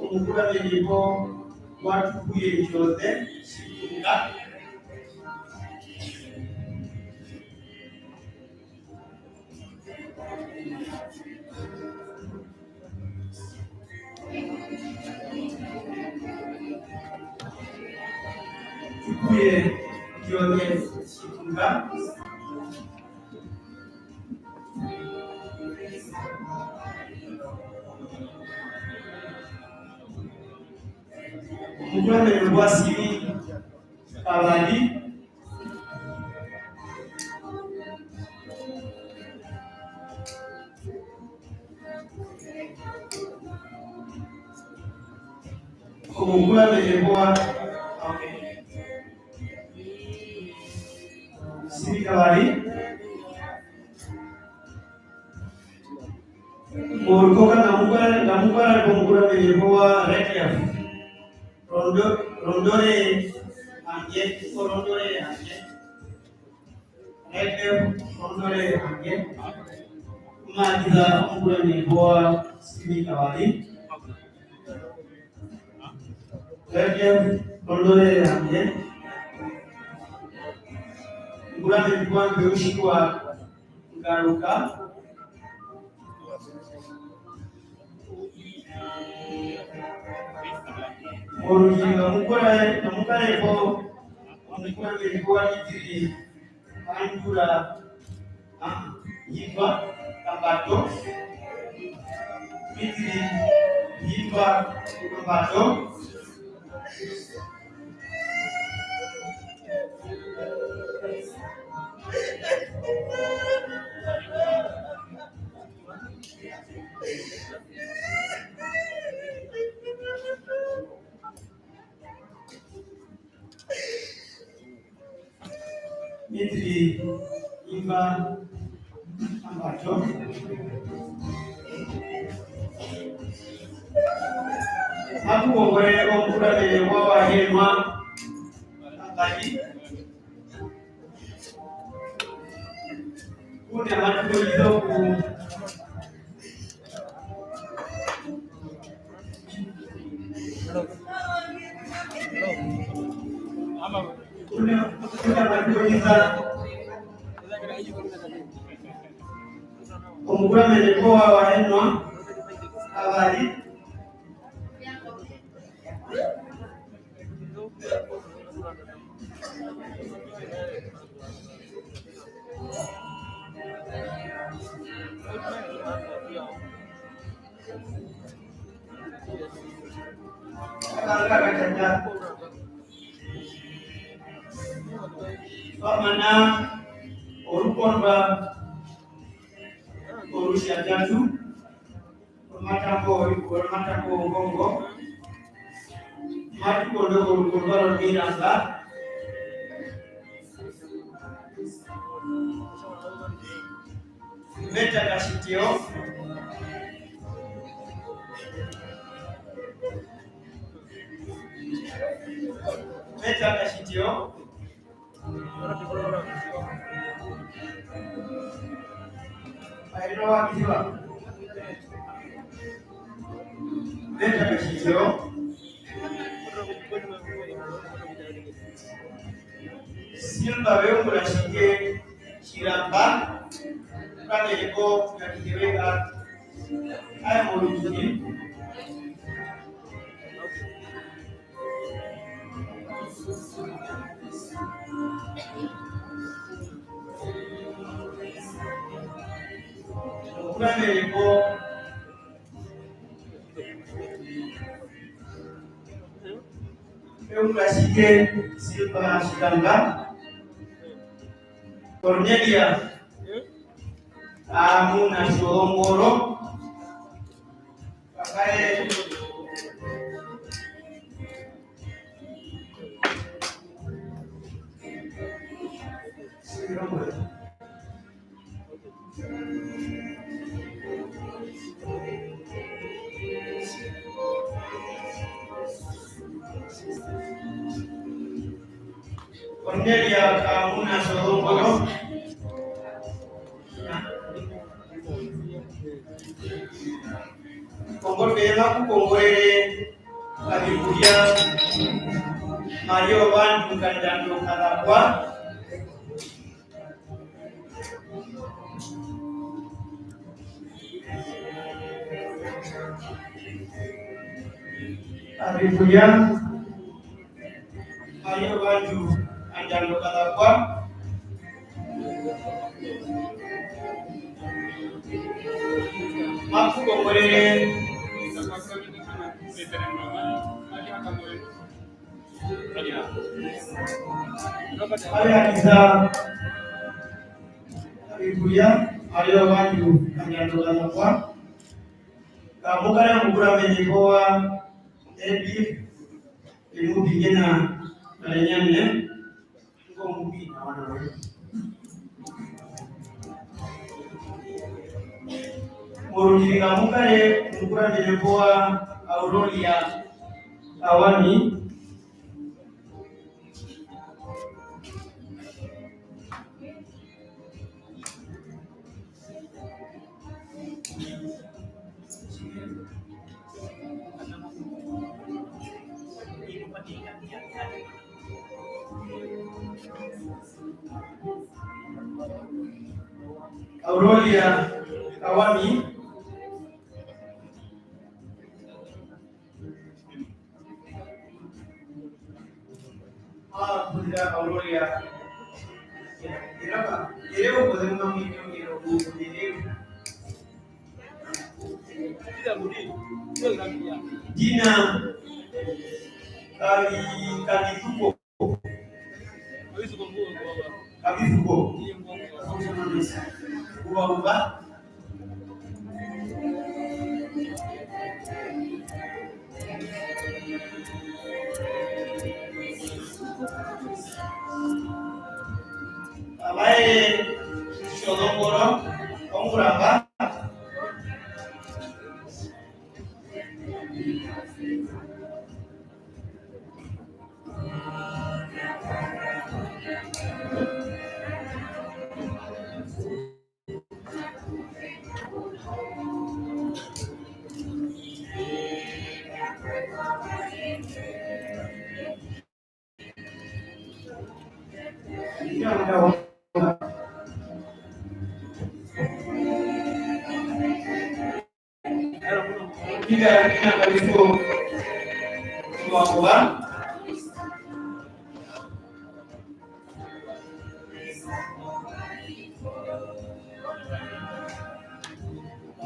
omukuramene mbo Watukuye Jose Shitunga. Tukuye Jose Shitunga. Omukuramene wa Sivi Kavari. Omukuramene wa, okay. Sivi Kavari. Morukoka ngamukara, ngamukara komukuramene wa Redcliffe. Rondo, rondore hange, rondore hange. Redcliffe, rondore hange. Kumaandisa omukuramene wa Sivi Kavari. Redcliffe, rondore hange. Omukuramene wa Mbeushiwa Ngaruka. Olundji ngamukare, ngamukare po, omukuramene wa Mitiri, Andura, ah, Himba, Kambato. Mitiri, Himba, Kambato. Mitiri, Himba, Kambato. Matu kongorere omukuramene wa Vahenwa, Kambato. Kuna matu kondjisa oku-, kuna, kuna matu kondjisa omukuramene wa Vahenwa, Kavari. Pamana orukondwa orutjatatu. Omatambo, omatambo wongongo. Matu kondo korukondwa rwomiranga. Meta Kashitio. Meta Kashitio. Silva veungura tjike tjiramba, kaneko yakiteweka, ae morutjiri. Okuramene po. Eunga tjike Silva Tjitanga. Cornelia. Amuna Tjozongoro. Cornelia Kamuna Tjozongoro. Kongotwe makukongorere Avipuria, Maria Ovandu Kandjando Karapwa. Avipuria, Maria Ovandu Kandjando Karapwa. Makukomborere. Ave akisa. Avipuria, Maria Ovandu Kandjando Karapwa. Kamukara mukura mene kowa epi. Emupi ngena malenyane, ngo mupi na wana we. Morundjiri kamukare mukurambere powa Aurolia Awami. Aurolia Kawami. Ah, kundira Aurolia. Iraba, ireo podemos no muy bien, pero Dina, Kavi, Kavisuko. Kavisuko. Uva, uva. Avae Tjozongoro, Onguramba.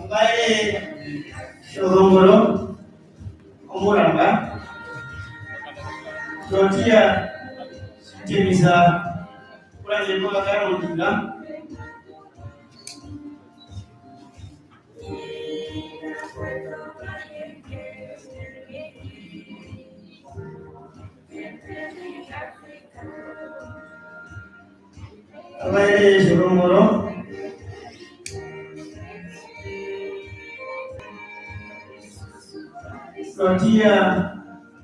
Mbae Tjozongoro, Onguramba, Protia, Tjitjemisa, kurangeko vakara mondjira. Avae Tjozongoro. Protia,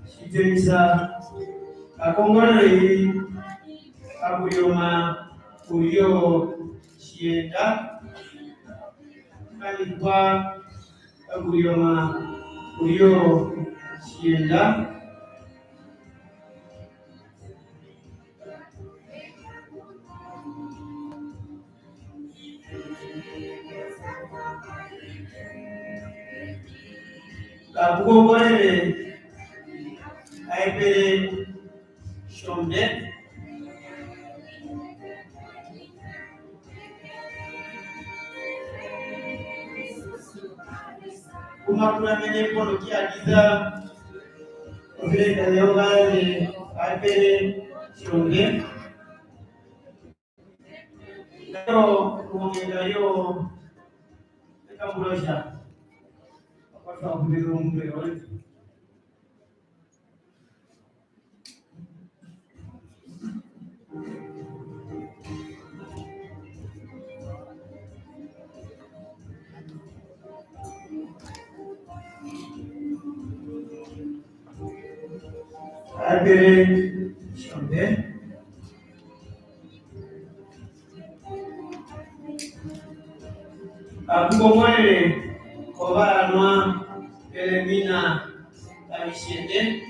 Tjitjemisa, kakongorere i, kakurioma, kurio, Tjiyenda. Kanikwa, kakurioma, kurio, Tjiyenda. Kakukongorere, kaepere, Tjombe. Kumakuramenye pono kiadisa. Opereka yongaye, kaepere, Tjombe. Ngaro, kuhongenda yo, ekambura osha. Akwatwa kumiro mumbe, right? Aepere, Tjombe. Akukongorere kovanwa, Elemina. Avisiende.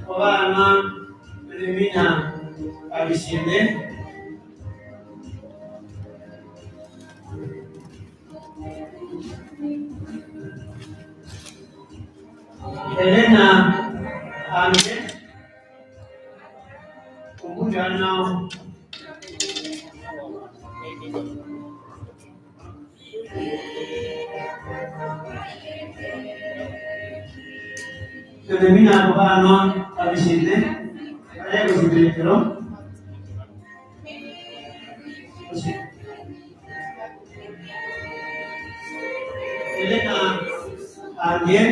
Ovana Wilhelmina Avisiende. Helena Ande. Kumbundana. Wilhelmina Kobano, Abisinde, Ayako Sindekero. Elena Ange.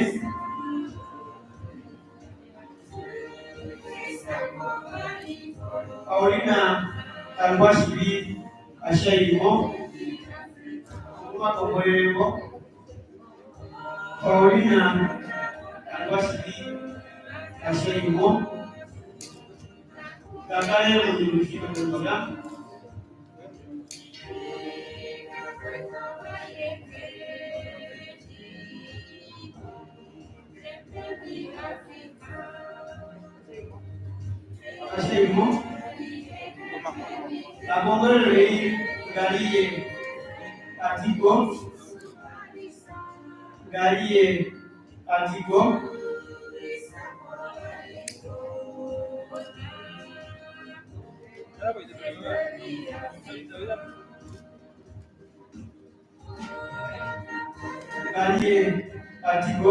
Paulina Kangwasivi Ashaimo, Kuma Komborereko. Paulina Kangwasivi Ashaimo, Kakale Mundurushiro Mundurushiro. Ashaimo. Akongorero ei ngariye atiko. Ngariye atiko. Ngariye atiko.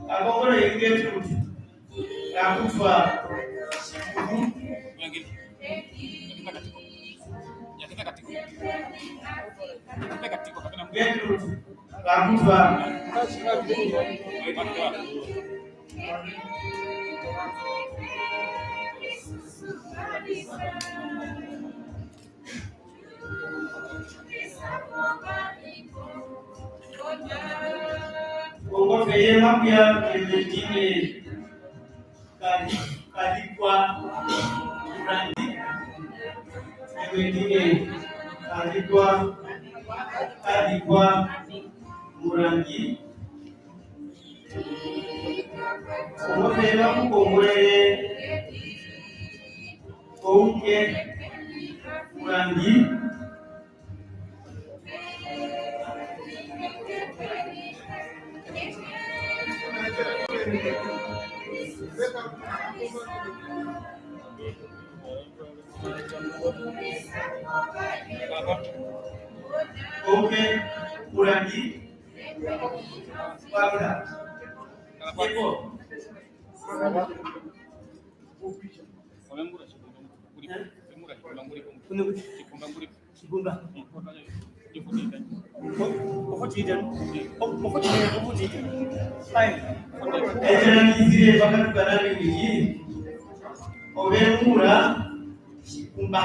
Akongorero ei Gertrude. Rakutwa Shikuku. Gertrude Rakutwa. Ongombe ye Makuya Clementine Kadi-, Kadikwa Murangi. Clementine Kadikwa, Kadikwa Murangi. Ongombe ye Makuya Kongorere Ouke Murangi. Ouke Murangi. Pamela. Epo. Kune kuti? Shikumba. Ofutita. Ofutita. Ofutita. Ayi. Eteranyisire pakati kanani wiki. Ovemura Shikumba.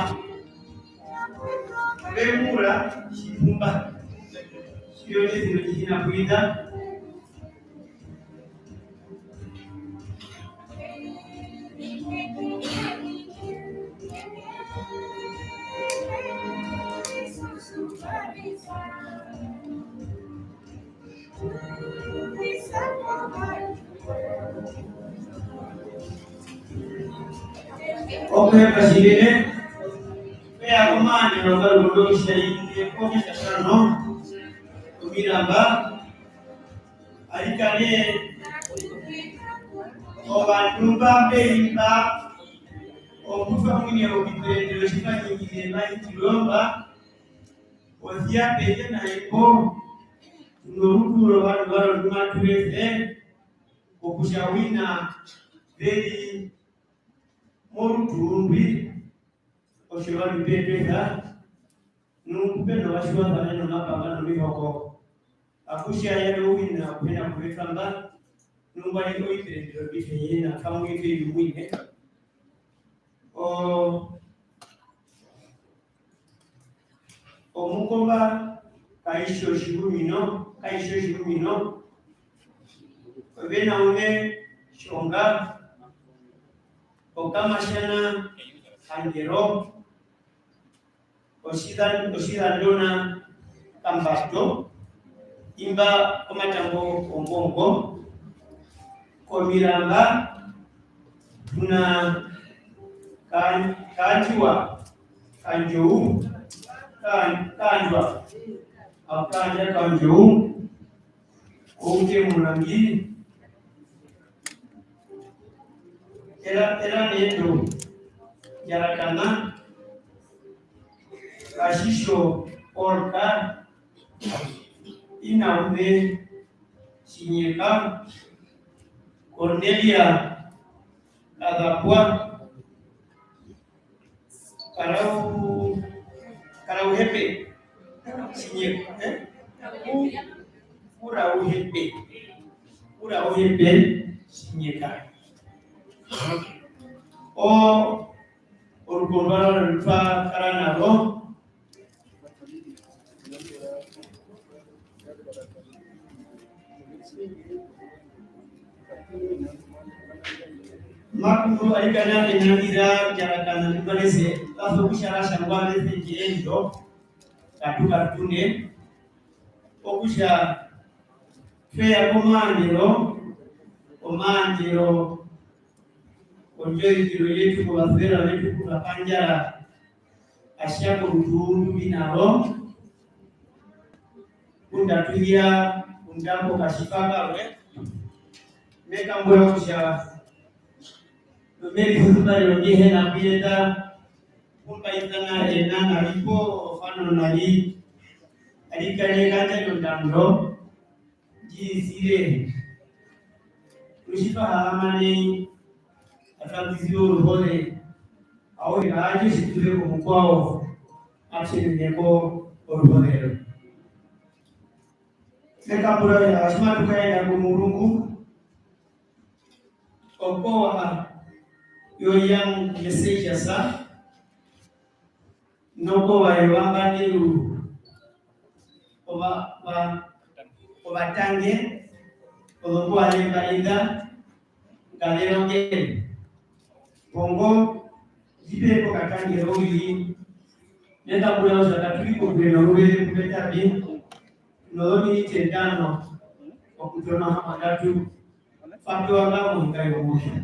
Ovemura Shikumba. Shiro chesiro chisina kuita. Okuhepa tjinene, peya komaandero nga rundo kutja inde komitjatjano omiramba. Arikana, ovandu mba ve ri mba, omutwa mwine oviperendero tji va ningire mba hitirwa mba, posi ya pendje nai mbo, tu noruturo rwarwe rwarwe ndu matu rese, kokutja wina ve ri moruturo ndwi, otjovandu mbe tu esa, nu pe na vatjiwasana nomapanga nomihoko. Akutja ya ri owina okuhina kuvetwa mba, nungwari oviperendero mbi tu hina, kamwe ke ri mwine. O-, Omukomba, kai tjo tjirumino, kai tjo tjirumino. Ovena ume Tjonga, Okamatjana Kandero, Otjizan-, otjizandona Kambato, imba komatambo wongongo, komiramba tu na Ka-, Kandjiwa, Kandjou, Ka-, Kandjwa, Kandja Kandjou, Ouke Murangi, Era, Era Neendo, Ndjarakana, Kashisho Olka, Inaume Tjinyeka, Kornelia Kazapua, Karau, Karauhepe Tjinyeka, eh? Ku-, Kurauhepe, Kurauhepe Tjinyeka. O, orukondwa rwarwe rutwa kara narwo. Makuru arikana enangira Ndjarakana Libanese, kaso kutja ratjangwa mese ndjendo, katuka tune, okutja tweya komaandero, omaandero, ondjoikiro yetu kovasuvera vetu kuva pandjara, atja korutu ndu mbi na ro, ngunda tu ya, ngunda mbo katjipa karwe, me kambura kutja nomerihuzumbariro ndi hi na kuyeta, ku mba isana ena nari po ofano nari, arikana ekanda lyondando, ndji isire. Nu tji twa haama nai, atwa tjisiwa oruhoze, auhe kaatje tji tu ze komukwao, a tjenene ko oruhoze rwe. Me kambura kutja tji matu kaenda komurungu, okowa yo Young Messengers, nokowa yOvambangeru ova-, va-, ovatange, ozokowa zembainda, nga ze rongere. Pongo, ndji pe pokatange uriri, me kambura kutja katu ri kokure noruveze pu pe ta vi, nozominite ndano, okutona hambondatu, twa pewa nga mohinga yomuhya.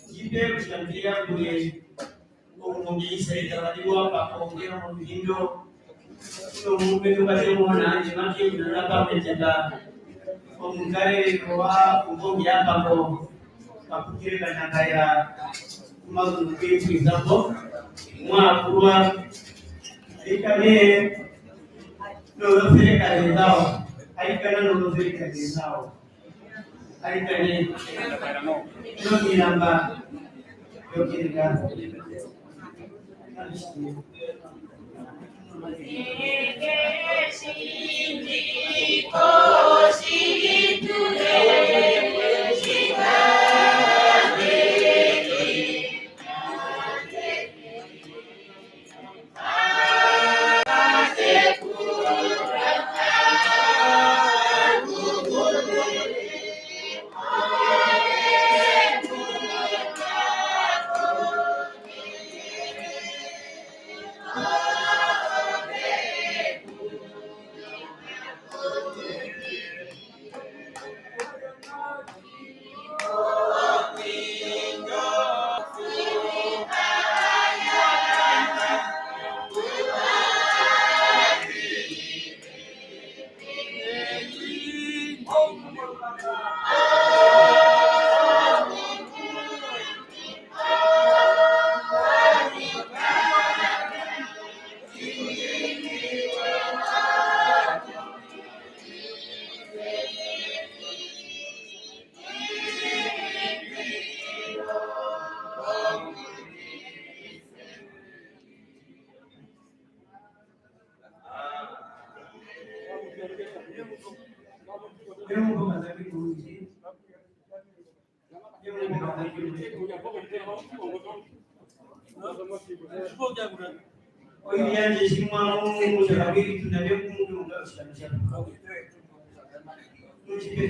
Ndji pe kutja mbi yakule omundu nge isa etavaliwa pa kongera momuhindo. Kuno murumendu mba tje muhona wandje make munana pa metemba. Omukarere wa umbongi ya pambo. Kapukire kanangaya. Kumazunu kwe kuisambo. Mwa kurwa, arikana nozofereka zao, arikana nozofereka zao. Arikana nomiramba yokiringa. Oiri yandje tjimwa omundu tjaka kwiri tuna ne kundu nga oshikando tja. Mutjipe.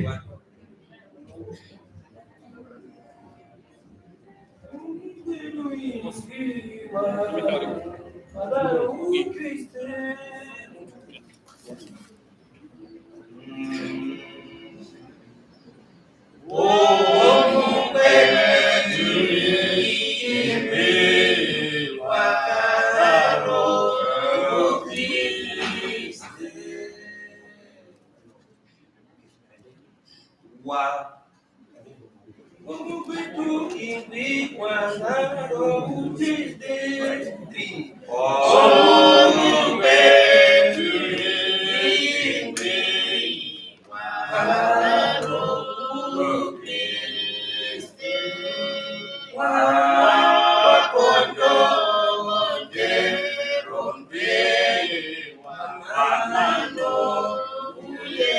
Wa. Omukwetu ingwi wa Haro Ukriste. Omukwetu ingwi wa Haro Ukriste. Wa kondo ondjero mbe wa mano uye.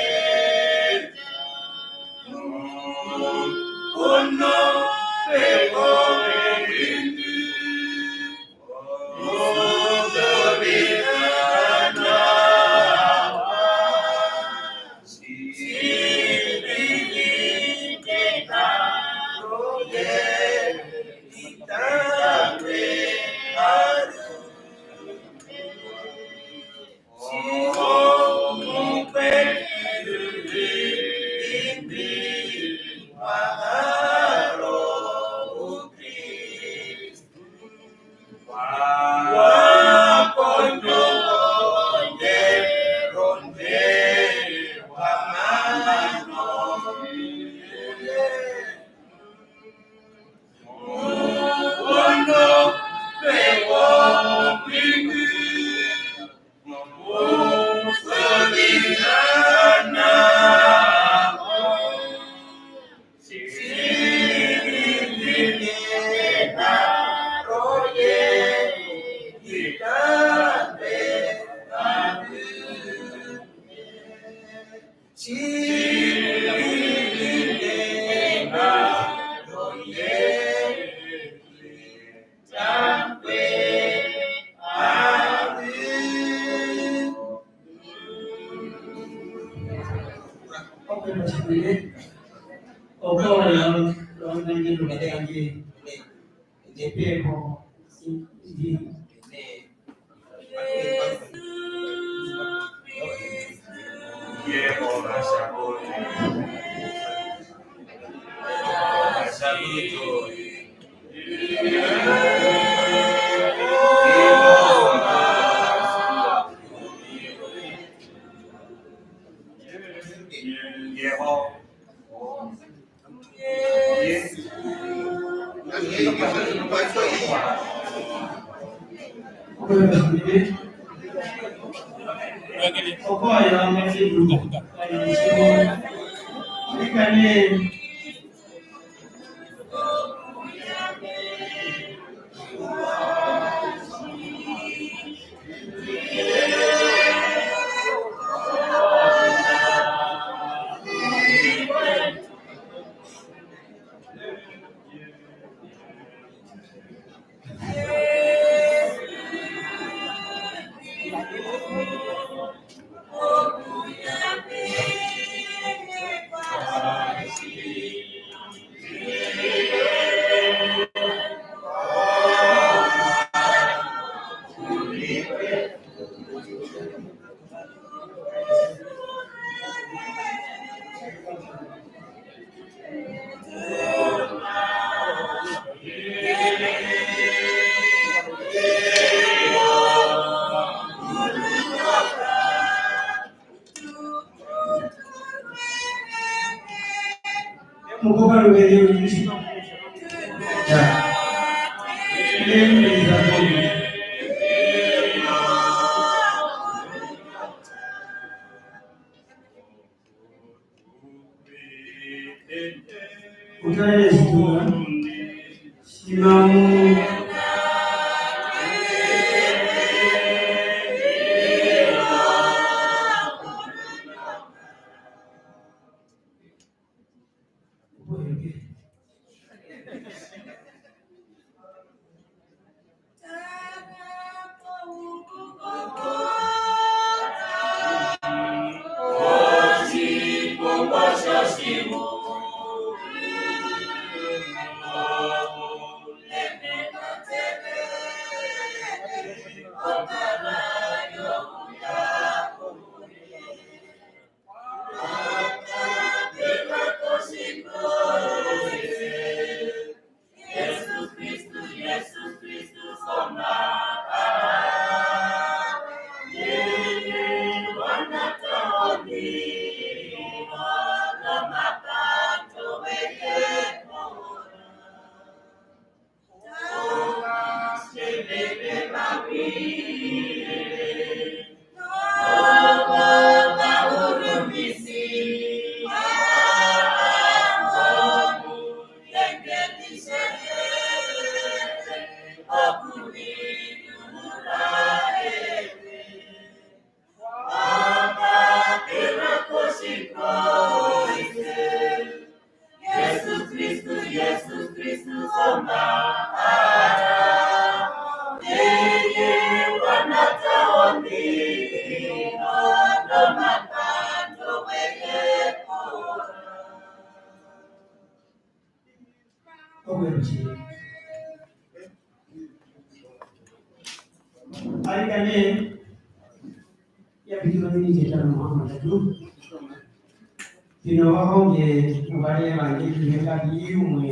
Utarere situna, simamu. Okuyambo tjinene. Arikana, ya pitikwa miniti etano muhamba ndatu. Pina ovahonge ovare vandje, ive ngari umwe,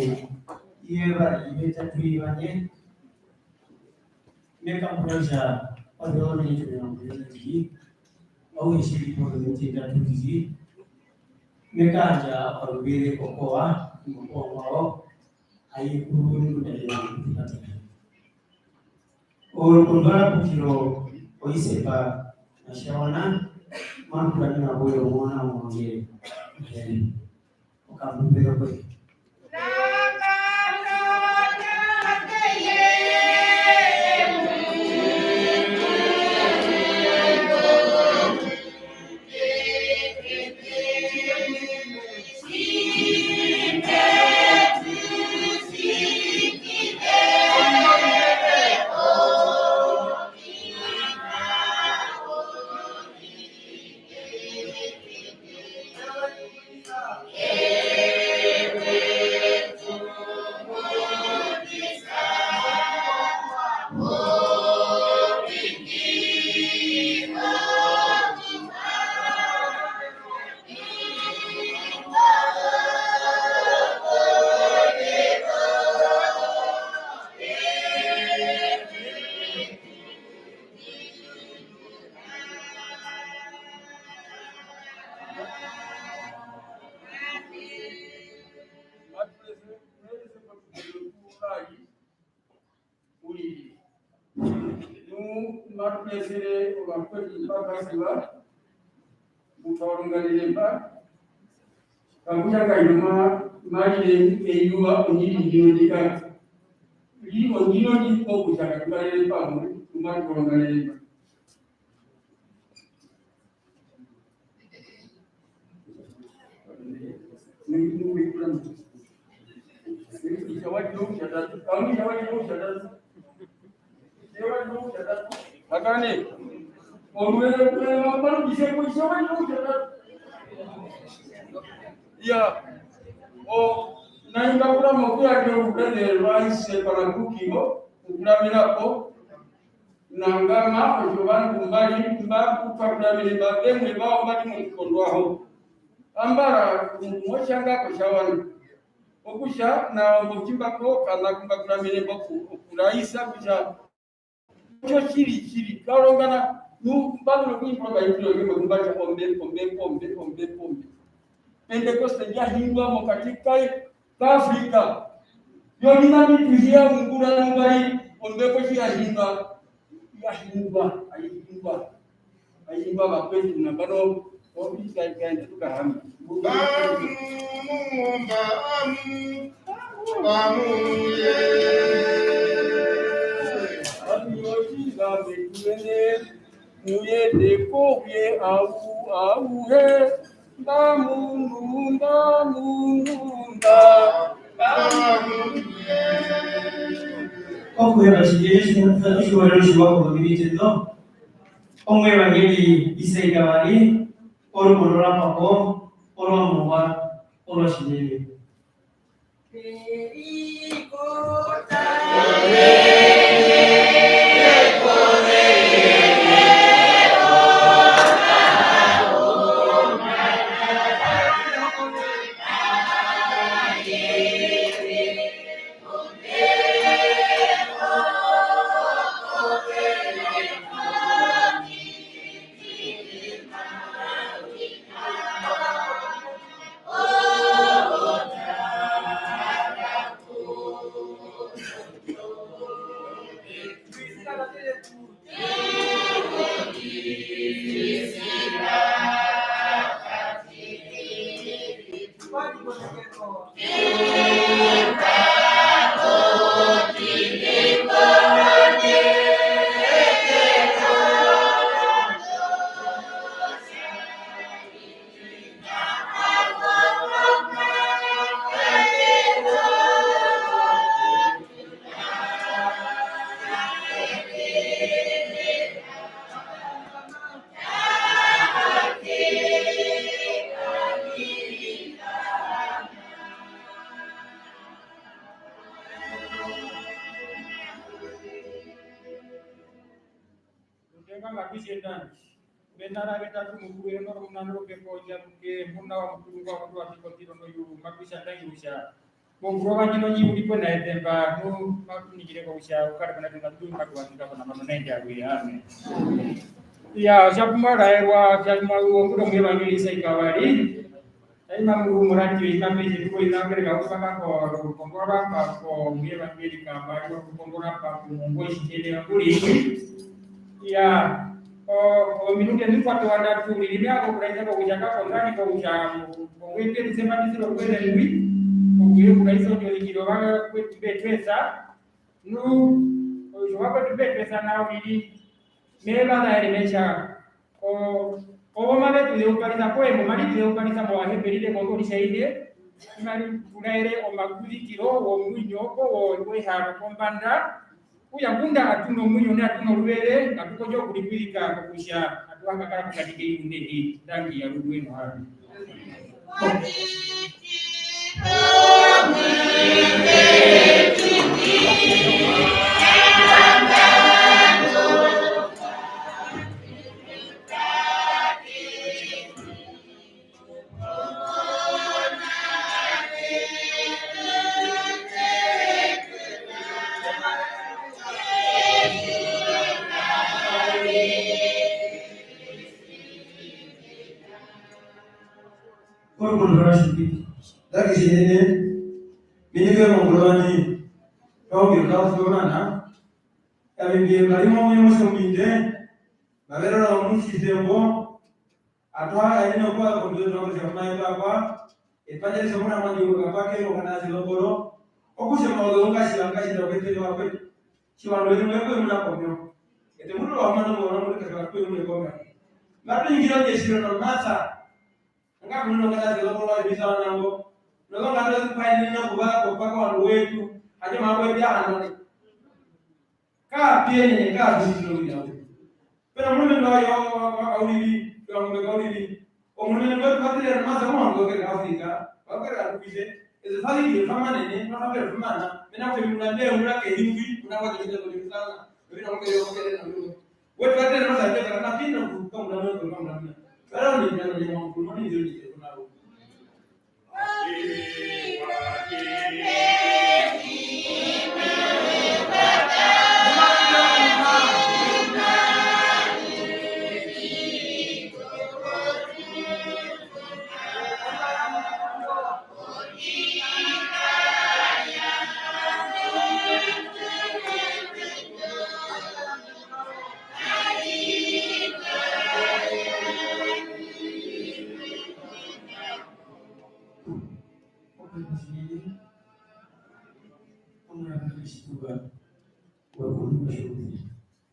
ive vari, ive tatu ivange. Me kambura kutja ozominiti omirongo vivari, auhe tjiri pozominiti ndatu uriri. Me kayandja oruveze kokowa, kokowa wao, aye kuru ngunda ye na kutupatika. Orukondwa rwa pukiro oisepa na Shawana, mwa tukanena kuyo mona omuhonge. Okambupero kwe. Esere ovakwetu mba kasiva, mbu twa ronganene mba, kakutja kaina ma-, marire eyuva ondjiri ndino ndika. Ri ondjino ndi kokutja katu karere pamwe, tu matu ronganene mba. Akane. Oruwere rwe maparukise ko isha wa ino kutja. Ya. O, na inga kula mokuya ke urende rwaise para kukivo, ukulamira po. Nangama, otjo vandu mbari, mba kupa kulamire mba, vemwe vao mbari momukondo waho. Ambara, motjanga kotja vandu. Okutja, na mbo tjimba ko, kana kumba kulamire mbo ku-, okuraisa kutja, otjo tjiri, tjiri, twa rongana, nu, mba zu nokuimbura ovaImpuria ovengi mba tja, ombe, ombe, ombe, ombe, ombe. Pentekoste ndja hindwa mokati ka, ka Afrika. Yo nina mbi tu hi ya ungura nungari, ombepo tji ya hindwa, ya hindwa, ai hindwa. Ai hindwa vakwetu, nambano, ovi ka, kaenda tu kahame. Bamumba, amu, bamuye. Ami otjinga metuene, muyende kouye au, auhe. Ndamunu, ndamunu, nda, ndamunu. Okuheva tjinene tjimwe, otjiwaṋa tjiwa kombibitendo. Omuevangeli Isai Kavari, orukondo rwa Pako, orwa Muwa, orwa Tjinene. Rutenga nga kwisenda, mbe nara vetatu mukuru eno romunano ropepo ndjaruke, muna wa mukuru ngwa kutu wa Tikotiro noyu, ma kwisenda irusha. Mongurova ndjino ndji uri pona etemba, nu ma kuningire ko kutja u kare pona etemba, tu ma tuwa singa pona mano nende aruye. Amen. Iya, otja pu ma raerwa, otja pu ma, ongundo mu Evangelista Ikavari. Ai ma muru mu radio, i ma peje, tuko ina kereka, u paka ko, rukondo rwa Pako, mu Evangelika, mba, rukondo rwa Pako, mu ngo tjitene, kuri. Iya. O, ominute ndu kwa towa ndatu, uriri me vanga okuraisa kokutja ka kondani kokutja, ongwe mbe rusembanisiro kuwene ngwi, okuye okuraisa ondjorikiro vakwetu mbe tu esa, nu, otjo vakwetu mbe tu esa nao uriri, me va raere me tja, o, ovo mave tu zeuparisa, poo embo mari tu zeuparisa mOvaheberi rekondo oritjaine, mari tu raere omakuzikiro womuinyo, poo weharo kombanda, Okutja ngunda atu nomuinyo, atu noruveze, ngatu kondje okuripwizika kokutja atu ha kakara pokati kehi ngunde ndi, ndangi ya rundwe nohavi. Orukondo rwa Tjipiti. Ndaki tjinene, minike mongurova ndji, twaungire kausirorana, Kavimbi, kari momwe mose umbinde, Averora omusisembo, atwa aine kwa kombe twa kwa shama kwa, epanya lisa muna mwangi kapake, okana silokoro, okusema ozo ngashila, ngashila kwete kwa kwete. Chiwando ni mwe kwe muna kombe. Ete mundu wa mwana mwana mwe kashila kwe muna kombe. Matu ingira nje shiro na masa. Nga mundu kana silokoro wa bisa nango. No nga ndo kwa ni na kuba kwa kwa wandu wetu. Aje mabwe ya hanone. Ka pienene, ka ziziro wina we. Pena murume ndo yo, wa, wa, auriri, yo ngombe kauriri. Omurume ndo kwa tire na masa mwa ndo ke Afrika, wa ke atukise. Eze fali ke famane ne, na hape famana. Mena ke muna ne, muna ke hindi, muna kwa ke hindi ko sana. Muna kwa ke yo ke na muna. Wetu wa tire na masa ke na pinda ku kwa muna ko kwa muna. Pero ni ndio ni mwa mkuu ni ndio ni kuna.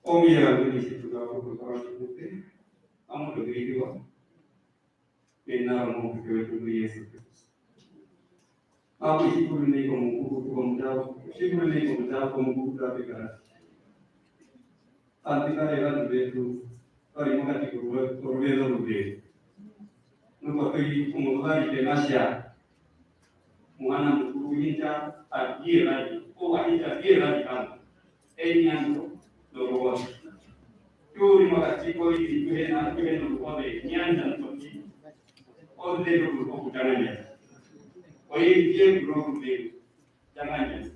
Omuyevangelisi Tuka wa Tjimupe, amundo kiriwa, pena omukutu wetu Yesu Kristu. Aku shukuru nei komukutu komutao, shukuru nei komutao komukutu apekara. Anti kare vandu vetu vari mokati koruveze oruveze. Nokwa peri omuvari penasha. Mwana mukuru hinda aviye vari, owa hinda aviye vari kama. Enyando noruwa. Turi mokati ko iri tuhena, tuhena oruwa ve, nyanda nokoti. Ozero okutanganya. Oye ndiye kurokuve. Tanganya.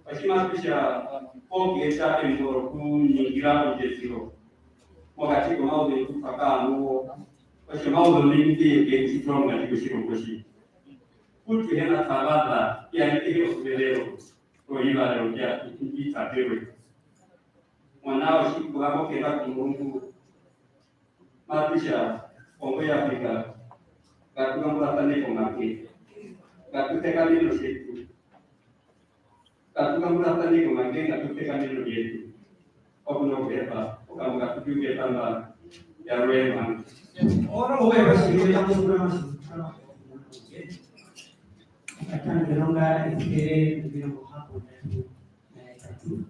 Otjimatu tja okuyeta embo rokuningira ondjesiro mokati komauzeu kupaka anuwo. Otjomauzeu nai nge tjitwa mokati kotjirongo tji. Kutu hena tavaza ya ikehe osuverero rovivarero vya itapewe. Mwana otjikura kokenda komurungu. Matu tja, ongo ya Afrika, ngatu kamburasane komake, ngatu sekamene otjetu, ngatu kamburasane komake, ngatu sekamene otjetu. Okuno kuhepa, okambo katu tunge tamba ya Rwema. Oro, owe, basi, owe, basi, owe, basi. Katanga longa, ekere, ndino, hapo, ndatu, na, tatu.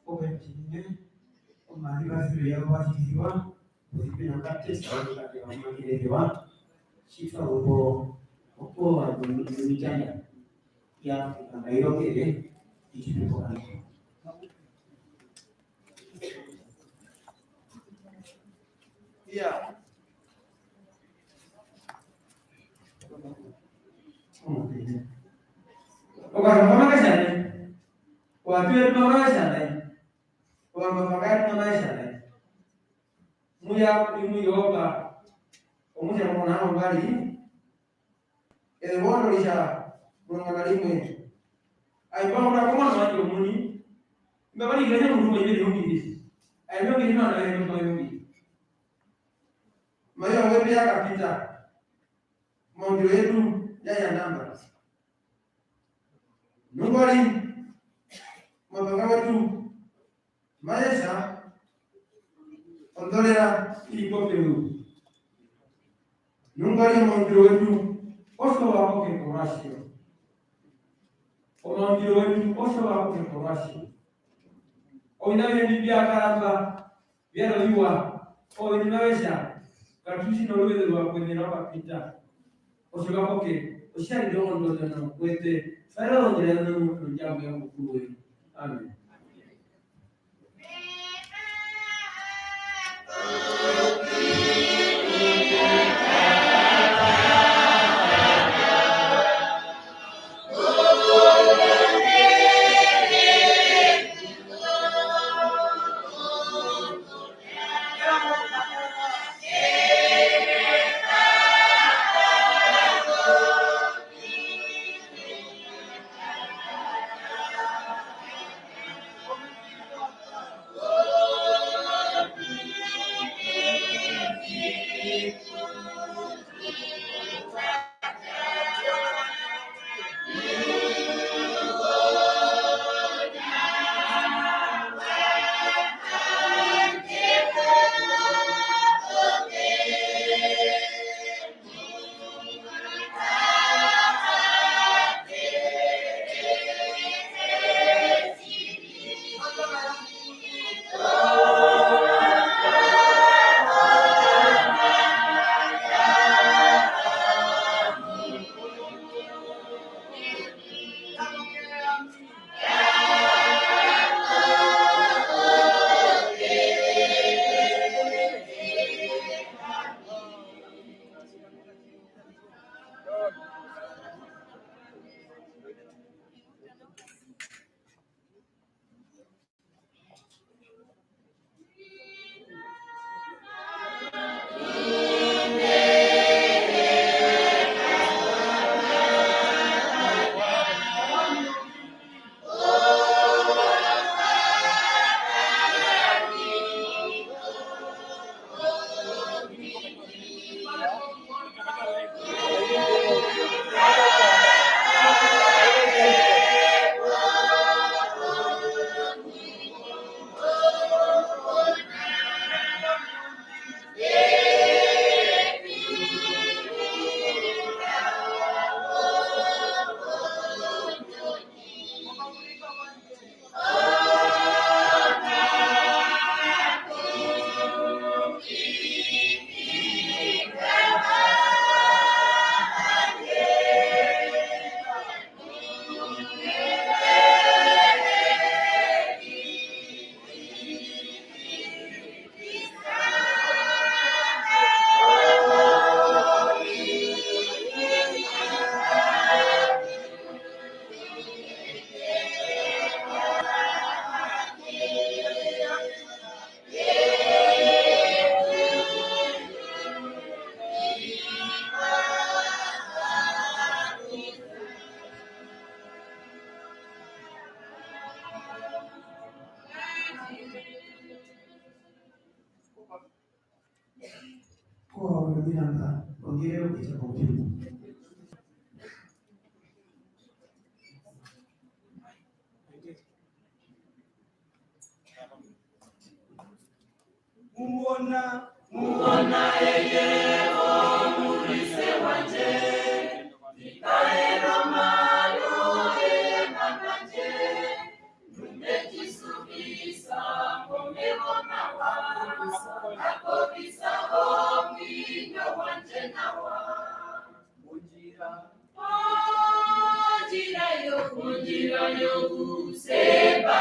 Ovengi vimwe, omarivasiro yavo va sisiwa, posi pe na okatesta okukateka omakereke wa, tjitwa opo, opo va nomitanda ya, nga irongere, itjipe pokati. Iya. Ovandu mavakatja nai. Ovandu vetu mavakatja nai. Ovandu mavakatja nai. Muya, muya opa. Omutja mona mbari. Evondo ritja omurongo na rimwe. Ai, mba muna komwana wandje omuini. Imba va ri kanya mundu umwe imba ri hungirisa. Ai, imba ri mwana wandje imba ri hungirisa. Mayo wetu ya kapita. Mondjira yetu ya yanda mba. Nungwari, omapanga wetu, maye tja ondorera i ri popezu. Nungwari omaundjiro wetu, otjo va koke korasio. Omaundjiro wetu, otjo va koke korasio. Oviṋa avihe mbi mbya karamba, vya roviwa, ovengi mave tja, katu tji noruveze rwa kwenera okapita. Otjo va koke, otjari rongondondo nokuete, twarira ozondjira nondjambo ya Mukuru wetu. Amen. Ko, miranda, ongere okutja komutjimbo. Mumona, mumona eye omurise wandje, ikaero malo eye mbamba ndje. Ondjira yokusepa